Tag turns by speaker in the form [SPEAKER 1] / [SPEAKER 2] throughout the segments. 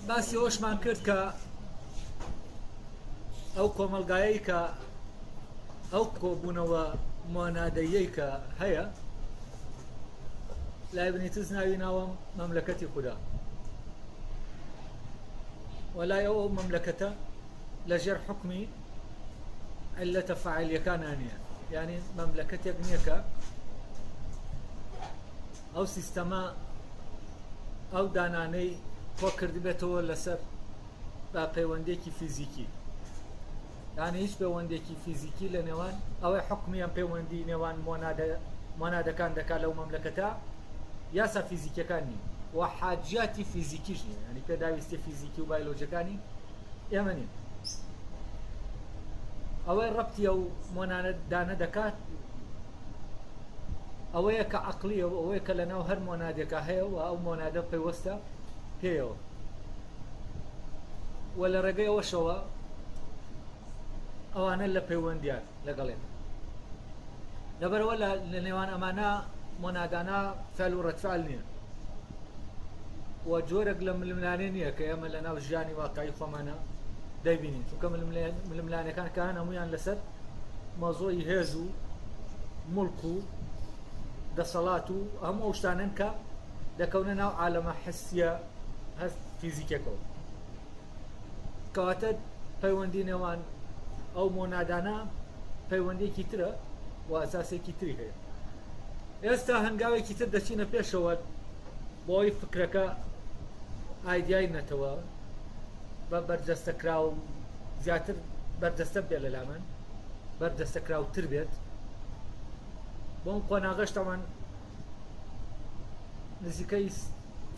[SPEAKER 1] باسی ئەوەشمان کرد کە ئەو کۆمەڵگایەی کە ئەو کۆبوونەوە مۆنادەیەی کە هەیە لایبنیتز ناوی ناوە مەملەکەتی خودا و لای ئەو ئەو مەملەکەتە لەژێر حکمی علەتە فاعلیەکانە نییە یعنی مەملەکەتێک نییە کە ئەو سیستەمە ئەو دانانەی کۆ کردبێتەوە لەسەر بە پەیوەندێکی فیزیکی یعنی هیچ پەیوەندێکی فیزیکی لە نێوان ئەوەی حکومیان پەیوەندی نێوان مۆنادەکان دەکات لەو مەملەکەتە یاسا فیزیکیەکان نین و حاجیاتی فیزیکیش نیە ینی پێداویستی فیزیکی و بایلۆجیەکانی ئێمە نین ئەوەی ڕەبتی ئەو مۆنانە دانە دەکات ئەوەیە کە عقلیە و ئەوەیە کە لەناو هەر مۆنادێکا هەیە و ئەو مۆنادە پەیوەستە پێیەوە و لە ڕێگەی ئەوەشەوە ئەوانە لە پەیوەندیان لەگەڵ ئێمە. لەبەرئەوە لە نێوان ئەمانە مۆنادانە فعل و ڕەدفعل نییە و جۆرێک لە ململانێ نییە کە ئێمە لە ناو ژیانی واقعی خۆمانە دەیبینین، چونکە ململانێکان کە هەن هەمویان لەسەر مەزۆی هێز و مڵک و دەسەڵات و هەموو ئەو شتانەن کە دەکەونە ناو عالەمە حسیە هەست فیزیکەکەەوە. کەواتە پەیوەندی نێوان ئەو مۆنادانە پەیوەندیەکی ترە و ئەساسێکی تری هەیە. ئێستا هەنگاوێکی تر دەچینە پێشەوە بۆی فکرەکە ئایدیای نەتەوە بە بەرجەستەکراو زیاتر بەرجەستە بێت لە لامان بەرجەستەکراوتر بێت بۆم قۆناغەش تاوان نزیکەی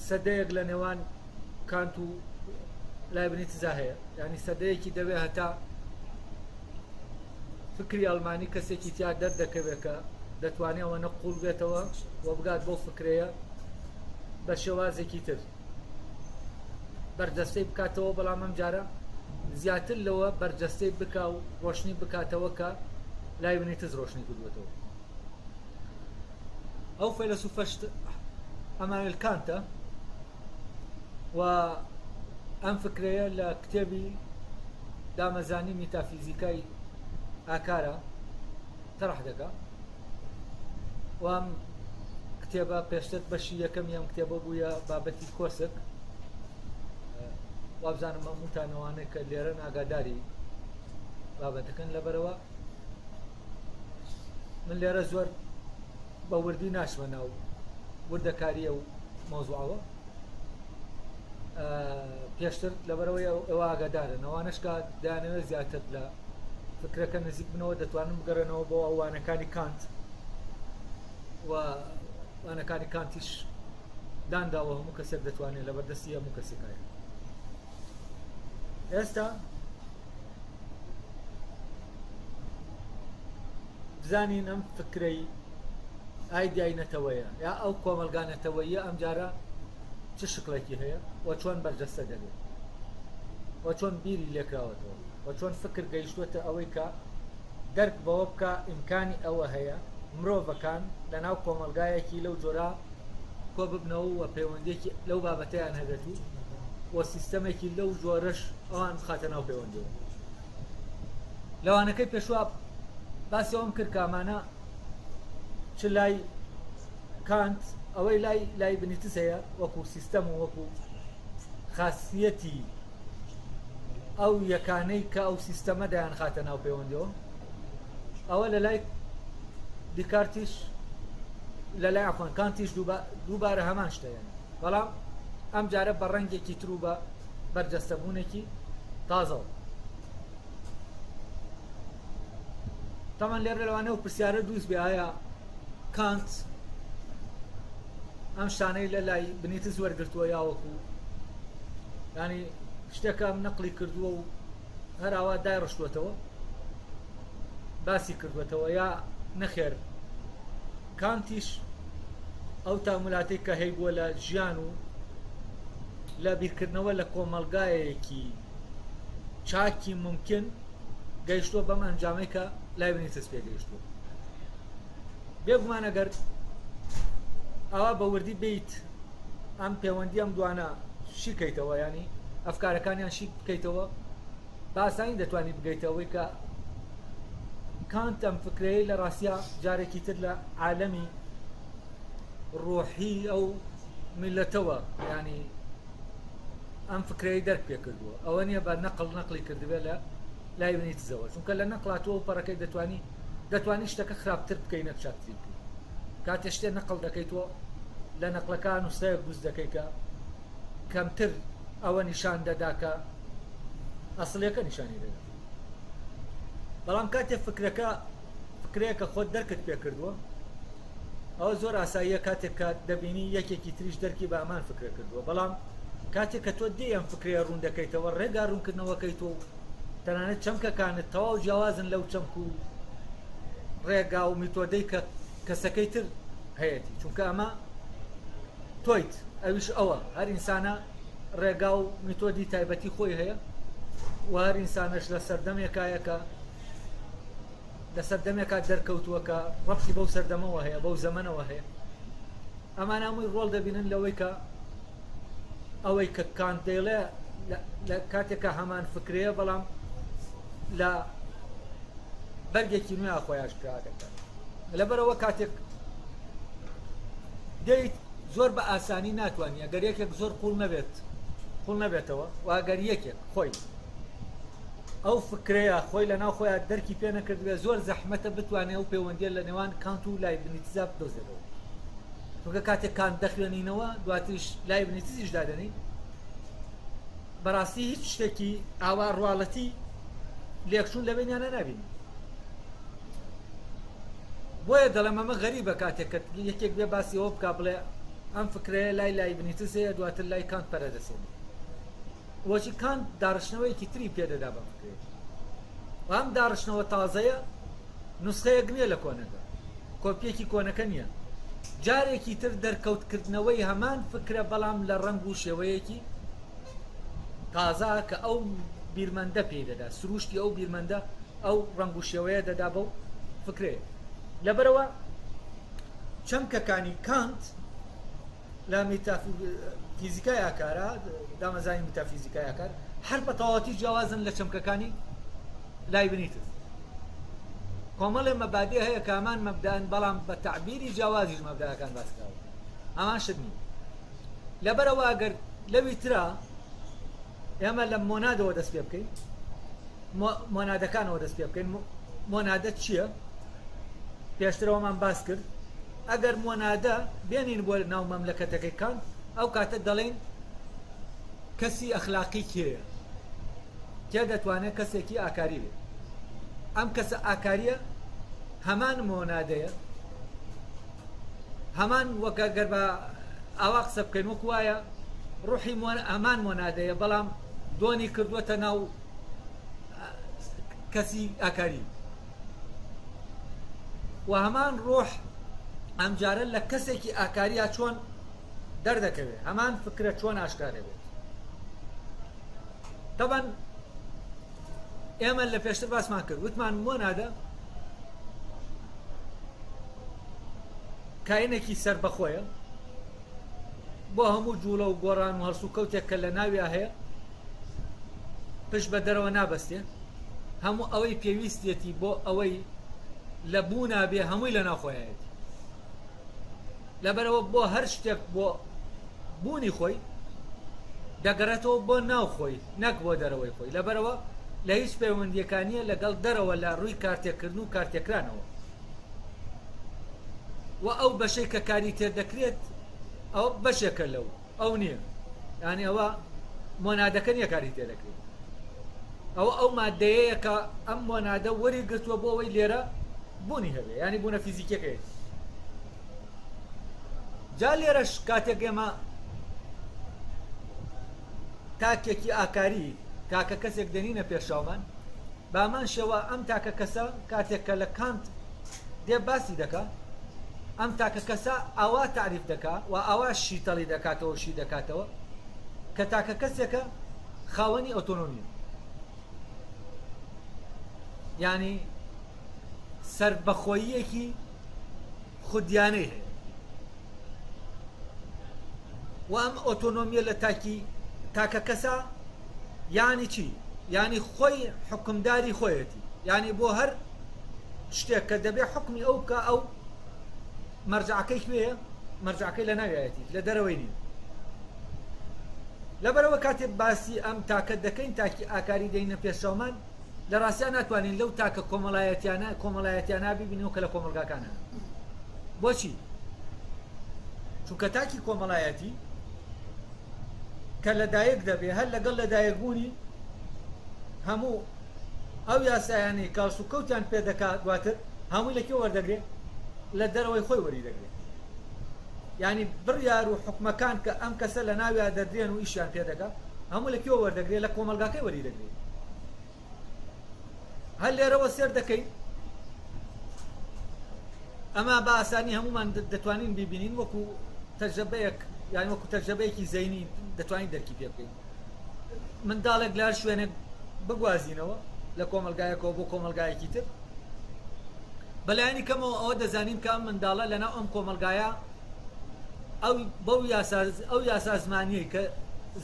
[SPEAKER 1] سەدەیەک لە نێوان کانت و لایبنیتزا هەیە، یانی سەدەیەکی دەوێ هەتا فکری ئەڵمانی کەسێکی تیا دەردەکەوێت کە دەتوانێت ئەوەنە قوڵ بێتەوە و بگات بەو فکرەیە بە شێوازێکی تر بەرجەستەی بکاتەوە، بەڵام ئەم جارە زیاتر لەوە بەرجەستەی بکا و ڕۆشنی بکاتەوە کە لایبنیتز ڕۆشنی کردووەتەوە. ئەو فەیلەسوفەش ئەمانوێل کانتە و ئەم فکرەیە لە کتێبی دامەزانی میتافیزیکای ئاکارە تەرح دەکا و ئەم کتێبە پێشتر بەشی یەکەمی ئەم کتێبە بووە بابەتی کۆسک وابزانم هەمووتانەوانەیە کە لێرە ناگاداری بابەتەکەن لەبەرەوە من لێرە زۆر بە وردی ناچمە ناو وردەکاریە و مەوزوعەوە پێشتر لەبەرەوەی ئەوە ئاگادارن ئەوانش کە دانەوێت زیاتر لە فکرەکە نزیک بنەوە دەتوانن بگەڕێنەوە بۆ ئەوانەکانی کانت و وانەکانی کانتیش دانراوە هەموو کەسێک دەتوانێت لە بەردەستی هەموو کەسێکایە ئێستا بزانین ئەم فکرەی ئایدیای نەتەوەیە یا ئەو کۆمەلگا نەتەوەیە ئەمجارە چ شکڵێکی هەیە و چۆن بەرجەستە دەبێت و چۆن بیری لێکراوەتەوە و چۆن فکر گەیشتوەتە ئەوەی کە دەرک بەوە بکە ئیمکانی ئەوە هەیە مرۆڤەکان لەناو کۆمەلگایەکی لەو جۆرە کۆببنەوە و پەیوەندیەکی لەو بابەتەیان هەبێت و و سیستەمێکی لەو جۆرەش ئەوان بخاتە ناو پەیوەندیەوە. لەوانەکەی پێشوە باسی ئەوم کرد کە ئەمانە چ لای کانت ئەوەی لای لای بنیتس هەیە وەکو سیستەم و وەکو خاصیەتی ئەو یەکانەی کە ئەو سیستەمە دەیان خاتە ناو پەیوەندیەوە ئەوە لە لای دیکارتیش لە لای عفوان کانتیش دووبارە هەمان شتە یعنی بەڵام ئەم جارە بە ڕەنگێکی تر و بە بەرجەستەبوونێکی تازەوە. تەمان لێرە لەوانەیە و پرسیارە دروست بێ ئایا کانت ئەم شتانەی لە لای بنیتز وەرگرتووە یاوەکو ینی شتێکە ئەم نەقلی کردووە و هەر ئاوا دایڕشتووەتەوە باسی کردووەتەوە یا نەخێر کانتیش ئەو تامولاتەی کە هەیبووە لە ژیان و لە بیرکردنەوە لە کۆمەڵگایەکی چاکی ممکن گەیشتووە بەم ئەنجامەی کە لایبنیتس پێگەیشتووە. بێگومان ئەگەر ئاوا بە وردی بیت ئەم پەیوەندی ئەم دوانە شیکەیتەوە ینی ئەفکارەکانیان شی بکەیتەوە بە ئاسانی دەتوانی بگەیتە ئەوەی کە کانت ئەم فکرەیەی لە ڕاستیا جارێکی تر لە عالەمی ڕۆحی ئەو میلەتەوە ینی ئەم فکرەی دەرک پێ کردووە ئەوە نییە بە نەقل نەقلی کردبێت لە لایبنیتزەوە چونکە لە نەقلاتەوە و پەڕەکەی دەتوانی دەتوانی شتەکە خراپتر بکەی نەک چاکتری بکەی کاتێ شتێ نەقل دەکەیت تۆ لە نەقلەکان و سەیەک دروست دەکەی کە کەمتر ئەوە نیشان دەدا کە ئەسڵیەکە نیشانی دەدا بەڵام کاتێ فکرەکە فکرەیەکە خۆت دەرکت پێ کردووە ئەوە زۆر ئاساییە کاتێک کە دەبینی یەکێکی تریش دەرکی بە ئەمان فکرە کردووە بەڵام کاتێک کە تۆ دێ ئەم فکرەیە ڕوون دەکەیتەوە ڕێگا ڕوونکردنەوەکەی تۆ و تەنانەت چەمکەکانت تەواو جیاوازن لەو چەمک و ڕێگا و میتۆدەی کە کەسەکەی تر هەیەتی چونکە ئەمە تۆیت ئەویش ئەوە هەر ئینسانە ڕێگا و میتۆدی تایبەتی خۆی هەیە و هەر ئینسانەش لە سەردەمێکایە کە لە سەردەمێکا دەرکەوتووە کە ڕەبتی بەو سەردەمەوە هەیە بەو زەمەنەوە هەیە ئەمان هەمووی ڕۆڵ دەبینن لەوەی کە ئەوەی کە کانت دەیڵێ لە کاتێکە هەمان فکرەیە بەڵام لە بەرگێکی نوێ خۆی ئاشکرا دەکات لەبەرەوە کاتێک دێیت زۆر بە ئاسانی ناتوانانی ئەگەر یەکێک زۆر قوڵ نەبێت قوڵ نەبێتەوە و ئەگەر یەکێک خۆی ئەو فکرەیە خۆی لە ناو خۆیان دەرکی پێ نەکردبێ زۆر زەحمەتە بتوانێت ئەو پەیوەندیە لە نێوان کانت و لایبنیتزا بدۆزێتەوە چونکە کاتێک کانت دەخوێنینەوە دواتریش لایبنیتزیش دادەنین بەڕاستی هیچ شتێکی ئاوا ڕواڵەتی لێکچوون لە بینیانە نابینی بۆیە دەڵێم ئەمە غەریبە کاتێک کە یەکێک بێ باسی ئەوە بکا بڵێ ئەم فکرەیە لای لایبنیتز هەیە دواتر لای کانت پەرە دەسێنێ وەچی کانت داڕشتنەوەیەکی تری پێدەدا بەم فکرەیە و ئەم داڕشتنەوە تازەیە نوسخەیەک نییە لە کۆنەکە کۆپیەکی کۆنەکە نییە جارێکی تر دەرکەوتکردنەوەی هەمان فکرە بەڵام لە ڕەنگ و شێوەیەکی تازە کە ئەو بیرمەندە پێی دەدا سروشتی ئەو بیرمەندە ئەو ڕەنگ و شێوەیە دەدا بەو فکرەیە. لەبەرئەوە چەمکەکانی کانت لە میتافیزیکای ئاکارا، دامەزرانی میتافیزیکای ئاکار، هەر بە تەواوەتی جیاوازن لە چەمکەکانی لایبنیتز. کۆمەڵێ مەبادی هەیە کە هەمان مەبدەئن بەڵام بە تەعبیری جیاوازیش مەبدەئەکان باس کراون. هەمان شت نین. لەبەرئەوە ئەگەر لەوی ترا ئێمە لە مۆنادەوە دەست پێ بکەین، مۆنادەکانەوە دەست پێ بکەین مۆنادە چییە؟ پێشتر ئەوەمان باس کرد ئەگەر مۆنادە بێنین بۆ ناو مەملەکەتەکەی کانت ئەو کاتە دەڵێین کەسی ئەخلاقی کێیە؟ کێ دەتوانێت کەسێکی ئاکاری بێت؟ ئەم کەسە ئاکاریە هەمان مۆنادەیە هەمان وەک گەر بە ئاوا قسە بکەین وەک وایە ڕوحی هەمان مۆنادەیە بەڵام دۆنی کردووەتە ناو کەسی ئاکاری و هەمان ڕۆح ئەمجارە لە کەسێکی ئاکاریا چۆن دەردەکەوێت هەمان فکرە چۆن ئاشکرا دەبێت تەبەن ئێمە لە پێشتر باسمان کرد وتمان مۆنادە کاینێکی سەربەخۆیە بۆ هەموو جوڵە و گۆڕان و هەڵسوکەوتێک کە لە ناویا هەیە پشت بە دەرەوە نابەستێ هەموو ئەوەی پێویستێتی بۆ ئەوەی لە بوونا بێ هەمووی لە ناوخۆیەتی لەبەرئەوە بۆ هەر شتێک بۆ بوونی خۆی دەگەڕێتەوە بۆ ناو خۆی نەک بۆ دەرەوەی خۆی لەبەرئەوە لە هیچ پەیوەندیەکانیە لەگەڵ دەرەوە لە ڕووی کارتێکردن و کارتێکرانەوە و ئەو بەشەی کە کاری تێدەکرێت ئەو بەشێکە لەو ئەو نییە یانی ئەوە مۆنادەکە نییە کاری تێ دەکرێت ئەوە ئەو مادەیەیە کە ئەم مۆنادە وەری گرتووە بۆ ئەوەی لێرە بوونی هەبێ ینی بوونە فیزیکیەکەی جا لێرەش کاتێک ئێمە تاکێکی ئاکاری تاکە کەسێک دەنینە پێشاومان بامان شێوە ئەم تاکە کەسە کاتێک کە لە کانت دێ باسی دەکا ئەم تاکە کەسە ئاوا تاریف دەکا و ئاوا شیتەڵی دەکاتەوە شی دەکاتەوە کە تاکە کەسێکە خاوەنی ئۆتۆنۆمیە یعنی سربەخۆییەکی خودیانەی هەیە و ئەم ئۆتۆنۆمیە لە تاکی تاکە کەسە. یانی چی؟ یانی خۆی حوکمداری خۆیەتی، یانی بۆ هەر شتێک کە دەبێ حوکمی ئەو بکا ئەو مەرجەعەکەی کوێیە؟ مەرجەعەکەی لە ناویایەتی، لە دەرەوەی نییە. لەبەرئەوە کاتێ باسی ئەم تاکە دەکەین، تاکی ئاکاری دێنینە پێش چاومان، لە ڕاستیا ناتوانین لەو تاکە کۆمەڵایەتیانە کۆمەڵایەتیانە ببینەوە کە لە کۆمەڵگاکان هەن. بۆچی؟ چونکە تاکی کۆمەڵایەتی کە لەدایک دەبێ هەر لەگەڵ لەدایکبوونی هەموو ئەو یاسایانەی کە هەڵسوکەوتیان پێ دەکا دواتر هەمووی لە کوێ وەردەگرێ؟ لە دەرەوەی خۆی وەری دەگرێ. یانی بڕیار و حوکمەکان کە ئەم کەسە لە ناویا دەدرێن و ئیشیان پێ دەکا هەموو لە کوێ وەردەگرێ؟ لە کۆمەڵگاکەی وەری دەگرێ. هەر لێرەوە سێر دەکەین ئەمە بە ئاسانی هەمومان دەتوانین ببینین وەکو تەجربەیەک یان وەکو تەجربەیەکی زەینی دەتوانین دەرکی پێ بکەین منداڵێک لە هەر شوێنێک بگوازینەوە لە کۆمەلگایەکەوە بۆ کۆمەلگایەکی تر بەلایەنی کەمەوە ئەوە دەزانین کە ئەم منداڵە لەناو ئەم کۆمەلگایە ئەو بەو یاسا ئەو یاسا زمانیەی کە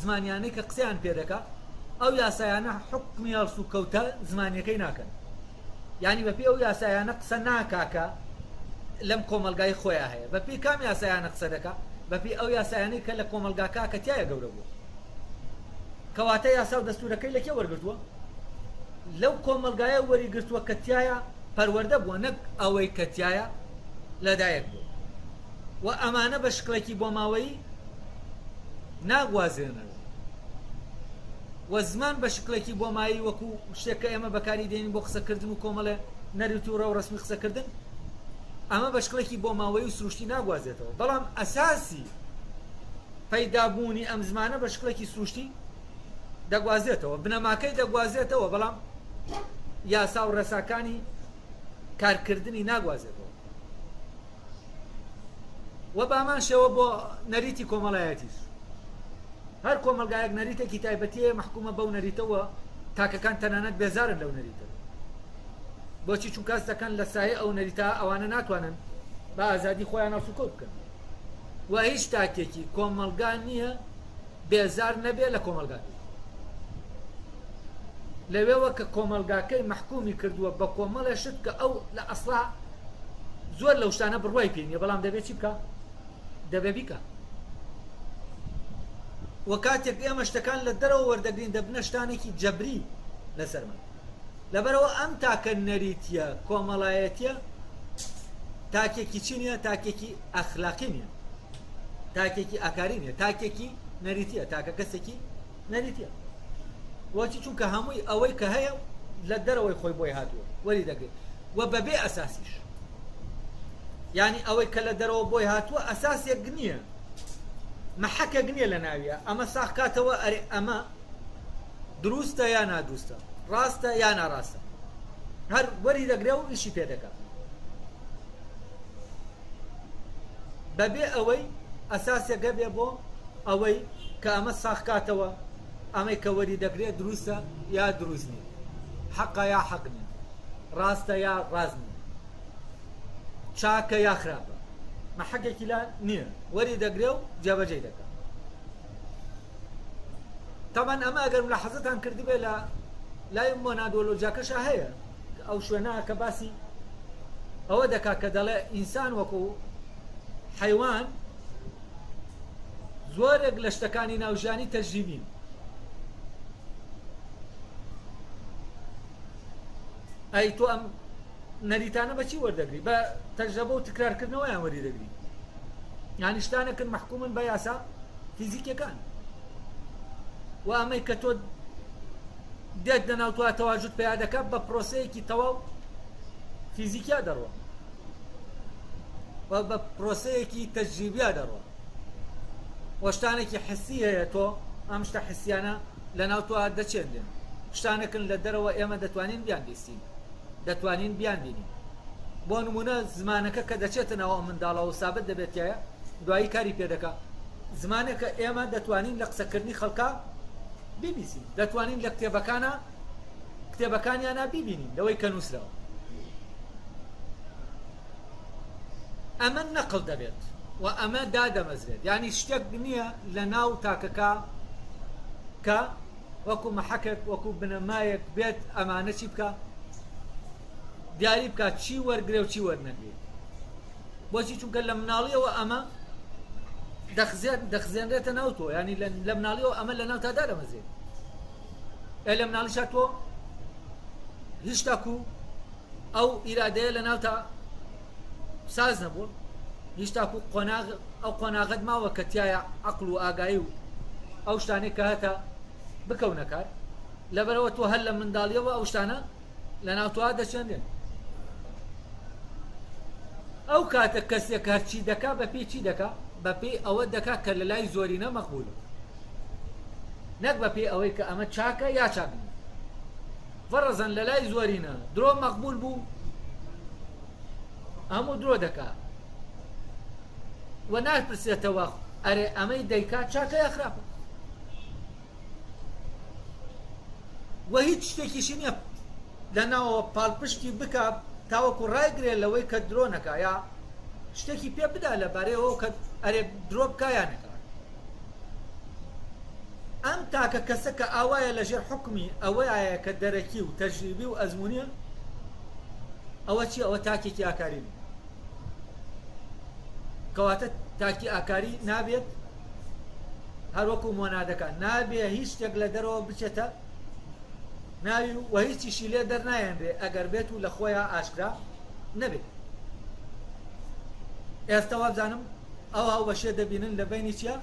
[SPEAKER 1] زمانیانەی کە قسەیان پێ دەکا ئەو یاسایانە حوکمی هەڵسوکەوتە زمانیەکەی ناکەن یانی بەپێی ئەو یاسایانە قسە ناکا کە لەم کۆمەلگای خۆیان هەیە بەپێی کام یاسایانە قسە دەکا بەپێی ئەو یاسایانەی کە لە کۆمەلگاکە کە تایە گەورە بووە کەواتە یاسا و دەستورەکەی لە کێ وەرگرتووە لەو کۆمەلگایە وەریگرتووە کە تایە پەروەردە بووە نەک ئەوەی کە تایە لەدایک بووە و ئەمانە بە شکڵێکی بۆماوەیی ناگوازرێنەوە و زمان بە شکڵێکی بۆمایی وەکو شتێک کە ئێمە بەکاری دێنین بۆ قسەکردن و کۆمەڵێ نەریت و ڕێوڕەسمی قسەکردن ئەمە بە شکڵێکی بۆماوەیی و سروشتی ناگوازێتەوە بەڵام ئەساسی پەیدابوونی ئەم زمانە بە شکڵێکی سروشتی دەگوازێتەوە بنەماکەی دەگوازێتەوە بەڵام یاسا و ڕێساکانی کارکردنی ناگوازێتەوە و بامان شێوە بۆ نەریتی کۆمەڵایەتیش هەر کۆمەلگایەک نەریتێکی تایبەتیە محکومە بەو نەریتەوە تاکەکان تەنانەت بێزارن لەو نەریتە بۆچی چون کاس دەکەن لە سایە ئەو نەریتە ئەوانە ناتوانن بە ئازادی خۆیان هەڵسوکەوت بکەن و هیچ تاکێکی کۆمەلگا نییە بێزار نەبێ لە کۆمەڵگاکەی. لەوێوە کە کۆمەڵگاکەی مەحکومی کردووە بە کۆمەڵێ شت کە ئەو لە ئەسڵا زۆر لەو شتانە بڕوای پێ نییە بەڵام دەبێ چی بکا؟ دەبێ بیکا. و کاتێک ئێمە شتەکان لە دەرەوە وەردەگرین دەبنە شتانێکی جەبری لەسەرمان. لەبەرئەوە ئەم تاکە نەریتیە کۆمەڵایەتیە تاکێکی چی نییە؟ تاکێکی ئەخلاقی نییە. تاکێکی ئاکاری نیە تاکێکی نەریتیە تاکە کەسێکی نەریتیە بۆچی چونکە هەمووی ئەوەی کە هەیە لە دەرەوەی خۆی بۆی هاتووە وەری دەگرێت و بەبێ ئەساسیش یعنی ئەوەی کە لە دەرەوە بۆی هاتووە ئەساسێک نییە مەحەکێک نییە لە ناویە ئەمە ساخ کاتەوە ئەرێ ئەمە دروستە یا نادروستە ڕاستە یا ناڕاستە هەر وەری دەگرێ و ئیشی پێ دەکات بەبێ ئەوەی ئەساسێک هەبێ بۆ ئەوەی کە ئەمە ساغ کاتەوە ئەمەی کە وەری دەگرێت دروستە یا دروست نییە حەقە یا حەق نییە ڕاستە یا ڕاست نییە چاکە یا خراپە مەحەکێکی لا نییە وەری دەگرێ و جێبەجێی دەکات تەبەن ئەمە ئەگەر ملاحەزەتان کردبێ لە لای مۆنادۆلۆجیاکەشا هەیە ئەو شوێنە کە باسی ئەوە دەکا کە دەڵێ ئینسان وەکو حەیوان زۆرێک لە شتەکانی ناوژیانی تەجریبین ئەی تۆ ئەم نەریتانە بەچی وەردەگری بە تەجربە و تکرارکردنەوەیان وەری دەگری یانی شتانێکن مەحکومن بە یاسا فیزیکیەکان و ئەمەی کە تۆ دێت لەناو تۆ تەواجود پیا دەکات بە پرۆسەیەکی تەواو فیزیکیا دەڕوە و بە پرۆسەیەکی تەجریبیا دەڕوە و شتانێکی حسی هەیە تۆ ئەم شتە حسیانە لەناو تۆ دەچێنرێن شتانێکن لە دەرەوە ئێمە دەتوانین بیان بیستین دەتوانین بیان بینین بۆ نمونە زمانەکە کە دەچێتە ناو ئەم منداڵەوە سابت دەبێت تایە دوایی کاری پێ دەکا زمانێکە ئێمە دەتوانین لە قسەکردنی خەڵکا بیبیسین دەتوانین لە کتێبەکانە کتێبەکانیانە بیبینین لەوەی کە نووسراوە ئەمە نەقل دەبێت و ئەمە دادەمەزرێت یعنی شتێک نییە لە ناو تاکەکە کە وەکو مەحەکێک وەکو بنەمایەک بێت ئەمانە چی بکە دیاری بکات چی وەرگێ و چی وەرنەگرێ بۆچی چونکە لە مناڵیەوە ئەمە دەخزێن دەخزێنرێتە ناو تۆ ینی لە مناڵیەوە ئەمە لە ناو تا دادەمەزرێت ئە لە مناڵیشا تۆ هیچ تاکو ئەو ئیرادەیە لە ناو تا ساز نەبووە هیچ تاکو قۆناغ ئەو قۆناغت ماوە کە تایە عقل و ئاگایی و ئەو شتانێک کە هەتا بکەونە کار لەبەرەوە تۆ هەر لە منداڵیەوە ئەو شتانە لە ناو تۆ دەچێنرێن ئەو کاتە کەسێک هەرچی دەکا بە پێی چی دەکا بە پێی ئەوە دەکا کە لە لای زۆرینە مەقبولە نەک بە پێی ئەوەی کە ئەمە چاکە یا چاک نییە فەڕزەن لە لای زۆرینە درۆ مەقبول بوو هەموو درۆ دەکا و ناپرسێتەوە ئەرێ ئەمەی دەیکا چاکە یا خراپە و هیچ شتێکیشی نییە لە ناوەوە پاڵپشتی بکا تاوەکو ڕایگرێ لەوەی کە درۆ نەکا یا شتێکی پێ بدا لە بارەیەوە کە ئەرێ درۆ بکا یا نەکا. ئەم تاکە کەسە کە ئاوایە لەژێر حوکمی ئەوەیایە کە دەرەکی و تەجریبی و ئەزموونیە، ئەوە چیە؟ ئەوە تاکێکی ئاکاری نیە. کەواتە تاکی ئاکاری نابێت هەروەکو مۆنادەکان نابێ هیچ شتێک لە دەرەوە بچێتە ناوی و هیچیشی لێ دەرنایەنرێ ئەگەر بێت و لە خۆیان ئاشکرا نەبێت. ئێستا وابزانم ئەو هاوبەشیە دەبینن لە بینی چیا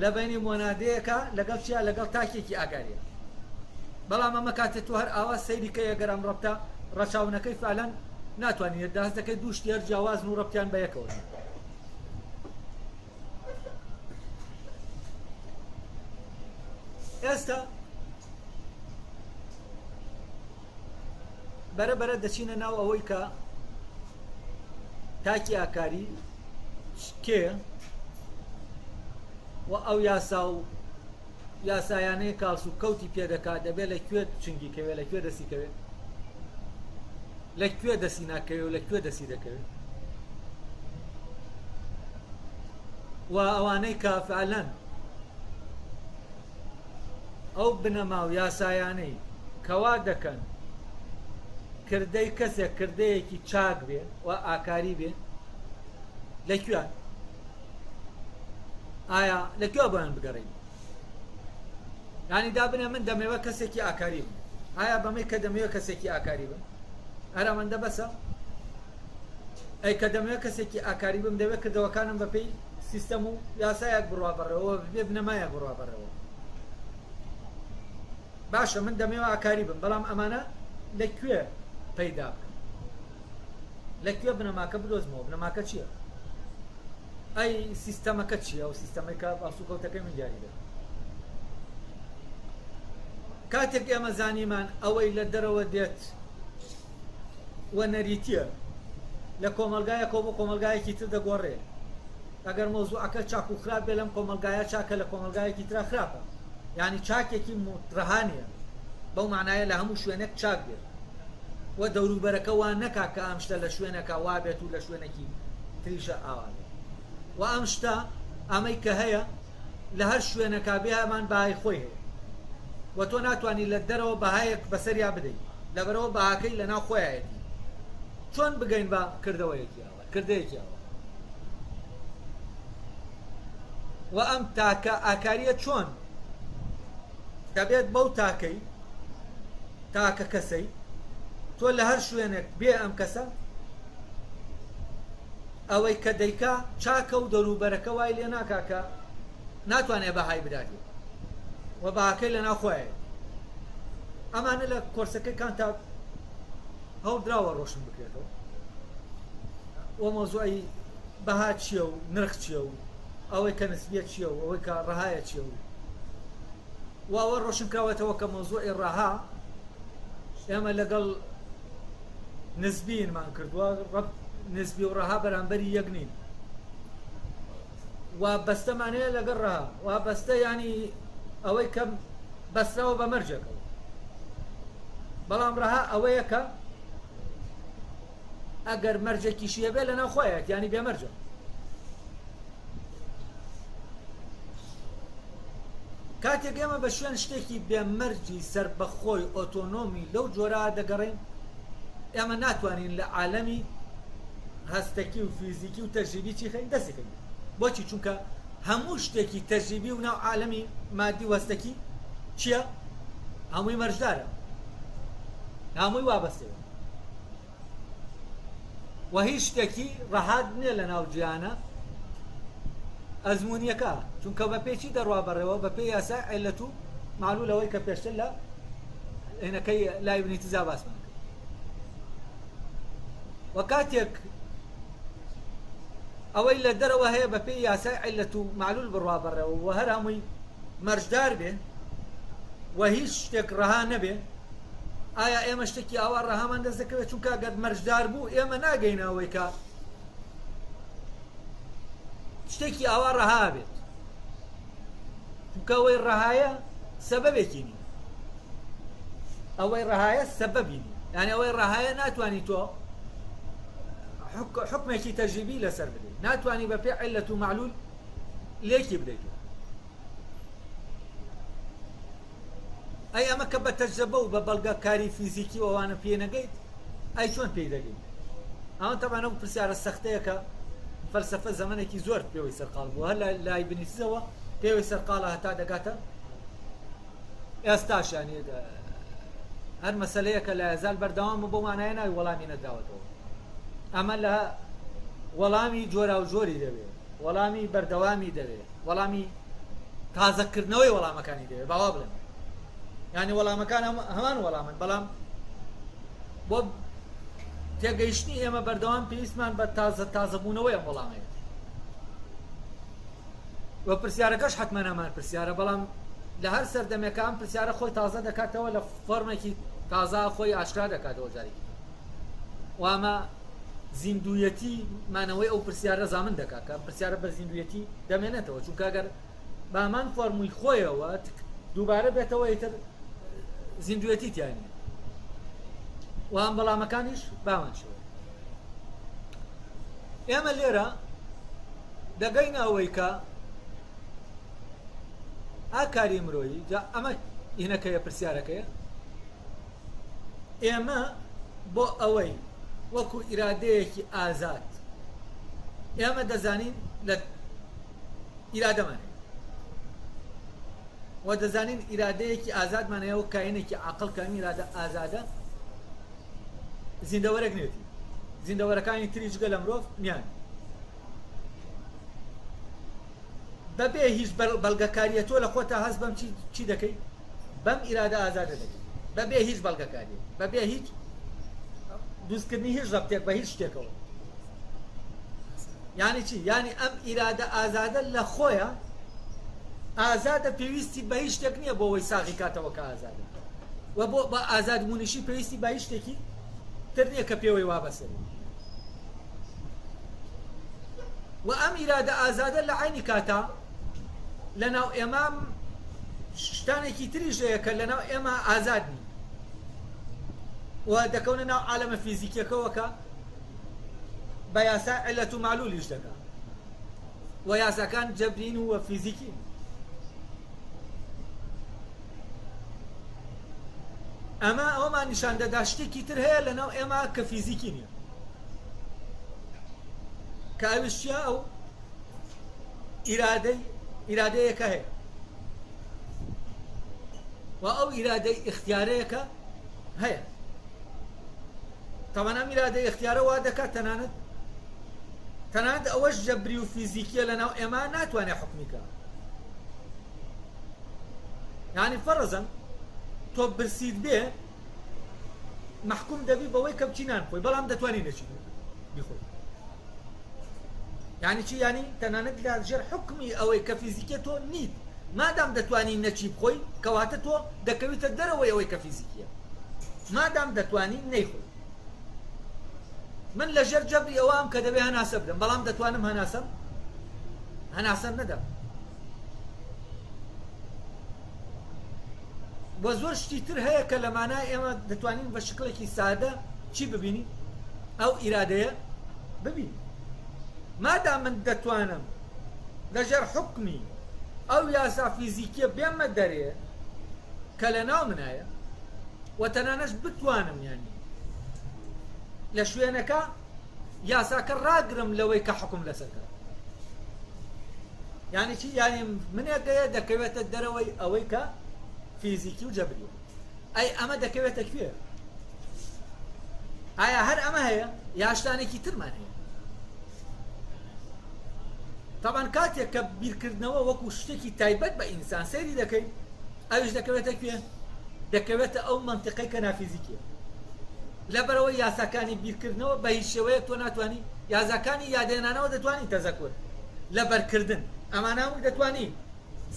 [SPEAKER 1] لە بینی مۆنادەیەکە لەگەڵ چیا لەگەڵ تاکێکی ئاگاریە. بەڵام ئەمە کاتێ تۆ هەر ئاوا سەیری کەی ئەگەر ئەم ڕەبتە ڕەچاو نەکەی فعلەن ناتوانی داست دەکەی دوو شتی هەر جیاوازن و ڕەبتیان بە یەکەوە نییە. ئێستا بەرە بەرە دەچینە ناو ئەوەی کە تاکی ئاکاری کێ و ئەو یاسا و یاسایانەی کە هەڵسوکەوتی پێ دەکات دەبێت لە کوێ چنگی کەوێ لە کوێ دەستی کەوێت لە کوێ دەستی ناکەوێ و لە کوێ دەستی دەکەوێت و ئەوانەی کە فعلەن ئەو بنەما و یاسایانەی کەوا دەکەن کردەی کەسێک کردەیەکی چاک بێ و ئاکاری بێ لە کوێن ئایا لە کوێ بۆیان بگەڕین ینی دابنێ من دەمەوە کەسێکی ئاکاری بم ئایا بەمەی کە دەمەوە کەسێکی ئاکاری بم ئەرا مندە بەسە ئەی کە دەمەوێت کەسێکی ئاکاری بم دەوێت کردەوەکانم بەپێی سیستەم و یاسایەک بڕوا بەڕێوە بێ بنەمایەک بڕوا بەڕێوە باشە من دەمەوە ئاکاری بم بەڵام ئەمانە لە کوێ پەیدا بکەم لە کوێ بنەماکە بدۆزمەوە بنەماکە چییە؟ ئەی سیستەمەکە چییە ئەو سیستەمەی کە هەڵسوکەوتەکەی من دیاری دەکات کاتێک ئێمە زانیمان ئەوەی لە دەرەوە دێت و نەریتیە لە کۆمەلگایەکەوە بۆ کۆمەلگایەکی تر دەگۆڕێ ئەگەر مەوزوعەکە چاک و خراپ بێ لەم کۆمەلگایە چاکە لە کۆمەلگایەکی ترا خراپە یعنی چاکێکی ڕەها نییە بەو معنایە لە هەموو شوێنێک چاک بێت و دەوروبەرەکە وا نەکا کە ئەم شتە لە شوێنێکا وا بێت و لە شوێنێکی تریشا ئاوا بێت و ئەم شتە ئەمەی کە هەیە لە هەر شوێنەکا بێ هەمان بەهای خۆی هەیە و تۆ ناتوانی لە دەرەوە بەهایەک بەسەریا بدەیت لەبەرەوە بەهاکەی لە ناو خۆیایەتی چۆن بگەین بە کردەوەیەکی ئاوا کردەیەکی ئاوا و ئەم تاکە ئاکاریە چۆن دەبێت بەو تاکەی تاکە کەسەی تۆ لە هەر شوێنێک بێ ئەم کەسە ئەوەی کە دەیکا چاکە و دەوروبەرەکە وای لێ ناکا کە ناتوانێ بەهای بداتێ و بەهاکەی لە ناو خۆیەتی ئەمانە لە کۆرسەکەی کانتا هەوڵدراوە ڕۆشن بکرێتەوە و مەوزوعی بەها چییە و نرخ چییە و ئەوەی کە نسبیە چییە و ئەوەی کە ڕەهایە چییە و و ئەوە ڕۆشن کراوەتەوە کە مەوزوعی ڕەها ئێمە لەگەڵ نسبیمان کردووە ڕەب نسبی و ڕەها بەرامبەری یەک نین و بەستەمان هەیە لەگەڵ ڕەها و بەستە ینی ئەوەی کە بەستراوە بە مەرجێکەوە بەڵام ڕەها ئەوەیە کە ئەگەر مەرجێکیشی هەبێ لەناو خۆیەت ینی بێمەرجە. کاتێک ئێمە بە شوێن شتێکی بێ مەرجی سەربەخۆی ئۆتۆنۆمی لەو جۆرە دەگەڕێین، ئێمە ناتوانین لە عالەمی هەستەکی و فیزیکی و تەجریبی چی خەین؟ دەستی خەین. بۆچی؟ چونکە هەموو شتێکی تەجریبی و ناو عالەمی مادی و هەستەکی چییە؟ هەمووی مەرجدارە، هەمووی وابەستەیە و هیچ شتێکی ڕەهات نییە لە ناو جیهانە ئەزموونیەکە، چونکە بە پێی چی دەڕوا بەڕێوە؟ بە پێی یاسای عیلەت و معلول ئەوەی کە پێشتر لە هینەکەی لایبنیتزا باسمان کرد. و کاتێک ئەوەی لە دەرەوە هەیە بە پێی یاسای عیلەت و معلول بڕوا بەڕێوە و هەر هەمووی مەرجدار بێ و هیچ شتێک ڕەها نەبێ، ئایا ئێمە شتێکی ئاوا ڕەهامان دەست دەکەوێت؟ چونکە گەر مەرجدار بوو ئێمە ناگەینە ئەوەی کە شتێکی ئاوا ڕەها بێت، چونکە ئەوەی ڕەهایە سەبەبێکی نییە، ئەوەی ڕەهایە سەبەبی نییە، یعنی ئەوەی ڕەهایە ناتوانی تۆ حکمێکی تەجریبی لەسەر بدەیت، ناتوانی بە پێ عیلەت و معلول لێکی بدەیت. ئەی ئەمە کە بە تەجرەبە و بە بەڵگە کاری فیزیکی و ئەوانە پێ نەگەیت، ئەی چۆن پێی دەگەیت؟ ئەمە تەبعەن ئەو پرسیارە سەختەیە کە فەلسەفە زەمەنێکی زۆر پێوەی سەرقاڵ بووە، هەر لە لایبنیتزەوە پێوەی سەرقاڵە هەتا دەگاتە ئێستاش، یانی هەر مەسەلەیەکە لە ئەزال بەردەوامە بەو مانایە ناوی وەڵامی نەدراوەتەوە. ئەمە لە وەڵامی جۆراوجۆری دەوێت، وەڵامی بەردەوامی دەوێت، وەڵامی تازەکردنەوەی وەڵامەکانی دەوێت، باوا بڵێم یعنی وەڵامەکان هەمان وەڵامن، بەڵام بۆ تێگەیشتنی ئێمە بەردەوام پێویستمان بە تازە تازەبوونەوەی ئەم وەڵامەیە. و پرسیارەکەش حتمما هەمان پرسیارە، بەڵام لە هەر سەردەمێکە ئەم پرسیارە خۆی تازە دەکاتەوە، لە فۆرمێکی تازە خۆی ئاشکرا دەکاتەوە جارێکی و ئەمە زیندوویەتی مانەوەی ئەو پرسیارە زامن دەکات کە ئەم پرسیارە بە زیندوویەتی دەمێنێتەوە، چونکە ئەگەر بامان فۆرمووی خۆیەوە دووبارە بێتەوە ئیتر زیندوویەتی تیا نییە و ئەم بەڵامەکانیش بامان شێوە. ئێمە لێرە دەگەینە ئەوەی کە ئاکاری مرۆیی، جا ئەمە هینەکەیە پرسیارەکەیە، ئێمە بۆ ئەوەی وەکو ئیرادەیەکی ئازاد ئێمە دەزانین لە ئیرادەمان هەیە و دەزانین ئیرادەیەکی ئازادمان هەیە و کاینێکی عقل کە ئەم ئیرادە ئازادە زیندەوەرێک نێتی، زیندەوەرەکانی تری جگە لە مرۆڤ نیان. بەبێ هیچ بەڵگەکاریە تۆ لە خۆتا هەست بەم چی دەکەی؟ بەم ئیرادە ئازادە دەکەی بەبێ هیچ بەڵگەکاریە، بەبێ هیچ دروستکردنی هیچ ڕەبتێک بە هیچ شتێکەوە. یعنی چی؟ یعنی ئەم ئیرادە ئازادە لە خۆیە ئازادە، پێویستی بە هیچ شتێک نییە بۆ ئەوەی ساغی کاتەوە کە ئازادە و بۆ بە ئازادبوونیشی پێویستی بە هیچ شتێکی تر نییە کە پێوەی وابەستە بێت. و ئەم ئیرادە ئازادە لە عەینی کاتا لەناو ئێمە شتانێکی تریش هەیە کە لەناو ئێمە ئازاد نین و دەکەونە ناو عالەمە فیزیکیەکەوە کە بە یاسا عیلەت و معلولیش دەکا و یاساکان جەبرین و فیزیکین. ئەمە ئەومان نیشان دەدا شتێکی تر هەیە لەناو ئێمە کە فیزیکی نییە، کە ئەویش چییە؟ ئەو ئیرادەی ئیرادەیەکە هەیە و ئەو ئیرادەی ئیختیارەیەکە هەیە. تەوان ئەم ئیرادەی ئیختیارە وا دەکات تەنانەت تەنانەت ئەوەش جەبری و فیزیکیە لەناو ئێمە ناتوانێت حکومی کە. یعنی فەرزەن تۆ برسیت بێ مەحکوم دەبی بەوەی کە بچی نان بخۆی، بەڵام دەتوانی نەچی بیخۆی. یعنی چی؟ یعنی تەنانەت لە ژێر حکمی ئەوەی کە فیزیکیە تۆ نیت، مادام دەتوانی نەچی بخۆی کەواتە تۆ دەکەویتە دەرەوەی ئەوەی کە فیزیکیە، مادام دەتوانی نەیخۆی. من لە ژێر جەبری ئەوام کە دەبێ هەناسە بدەم، بەڵام دەتوانم هەناسەم هەناسەم نەدەم. و زۆر شتی تر هەیە کە لە مانای ئێمە دەتوانین بە شکڵێکی سادە چی ببینین؟ ئەو ئیرادەیە ببینین. مادام من دەتوانم لەژێر حوکمی. ئەو یاسا فیزیکیە بێمە دەرێ کە لە ناو منایە و تەنانەش بتوانم یانی لە شوێنەکە یاساکە ڕاگرم لەوەی کە حکوم لەسەر کات. یانی چی؟ یانی منێکەیە دەکەوێتە دەرەوەی ئەوەی کە فیزیکی و جەبریە. ئەی ئەمە دەکەوێتە کوێ؟ ئایا هەر ئەمە هەیە یا شتانێکی ترمان هەیە؟ تاوان کاتێک کە بیرکردنەوە وەکو شتێکی تایبەت بە ئینسان سەیری دەکەی ئەویش دەکەوێتە کوێ؟ دەکەوێتە ئەو مەنتیقەی کە نافیزیکیە. لەبەرئەوەی یاساکانی بیرکردنەوە بە هیچ شێوەیەک تۆ ناتوانی یازاکانی یادهێنانەوە دەتوانی تەزەکور، لەبەرکردن، ئەمانە هەمووی دەتوانی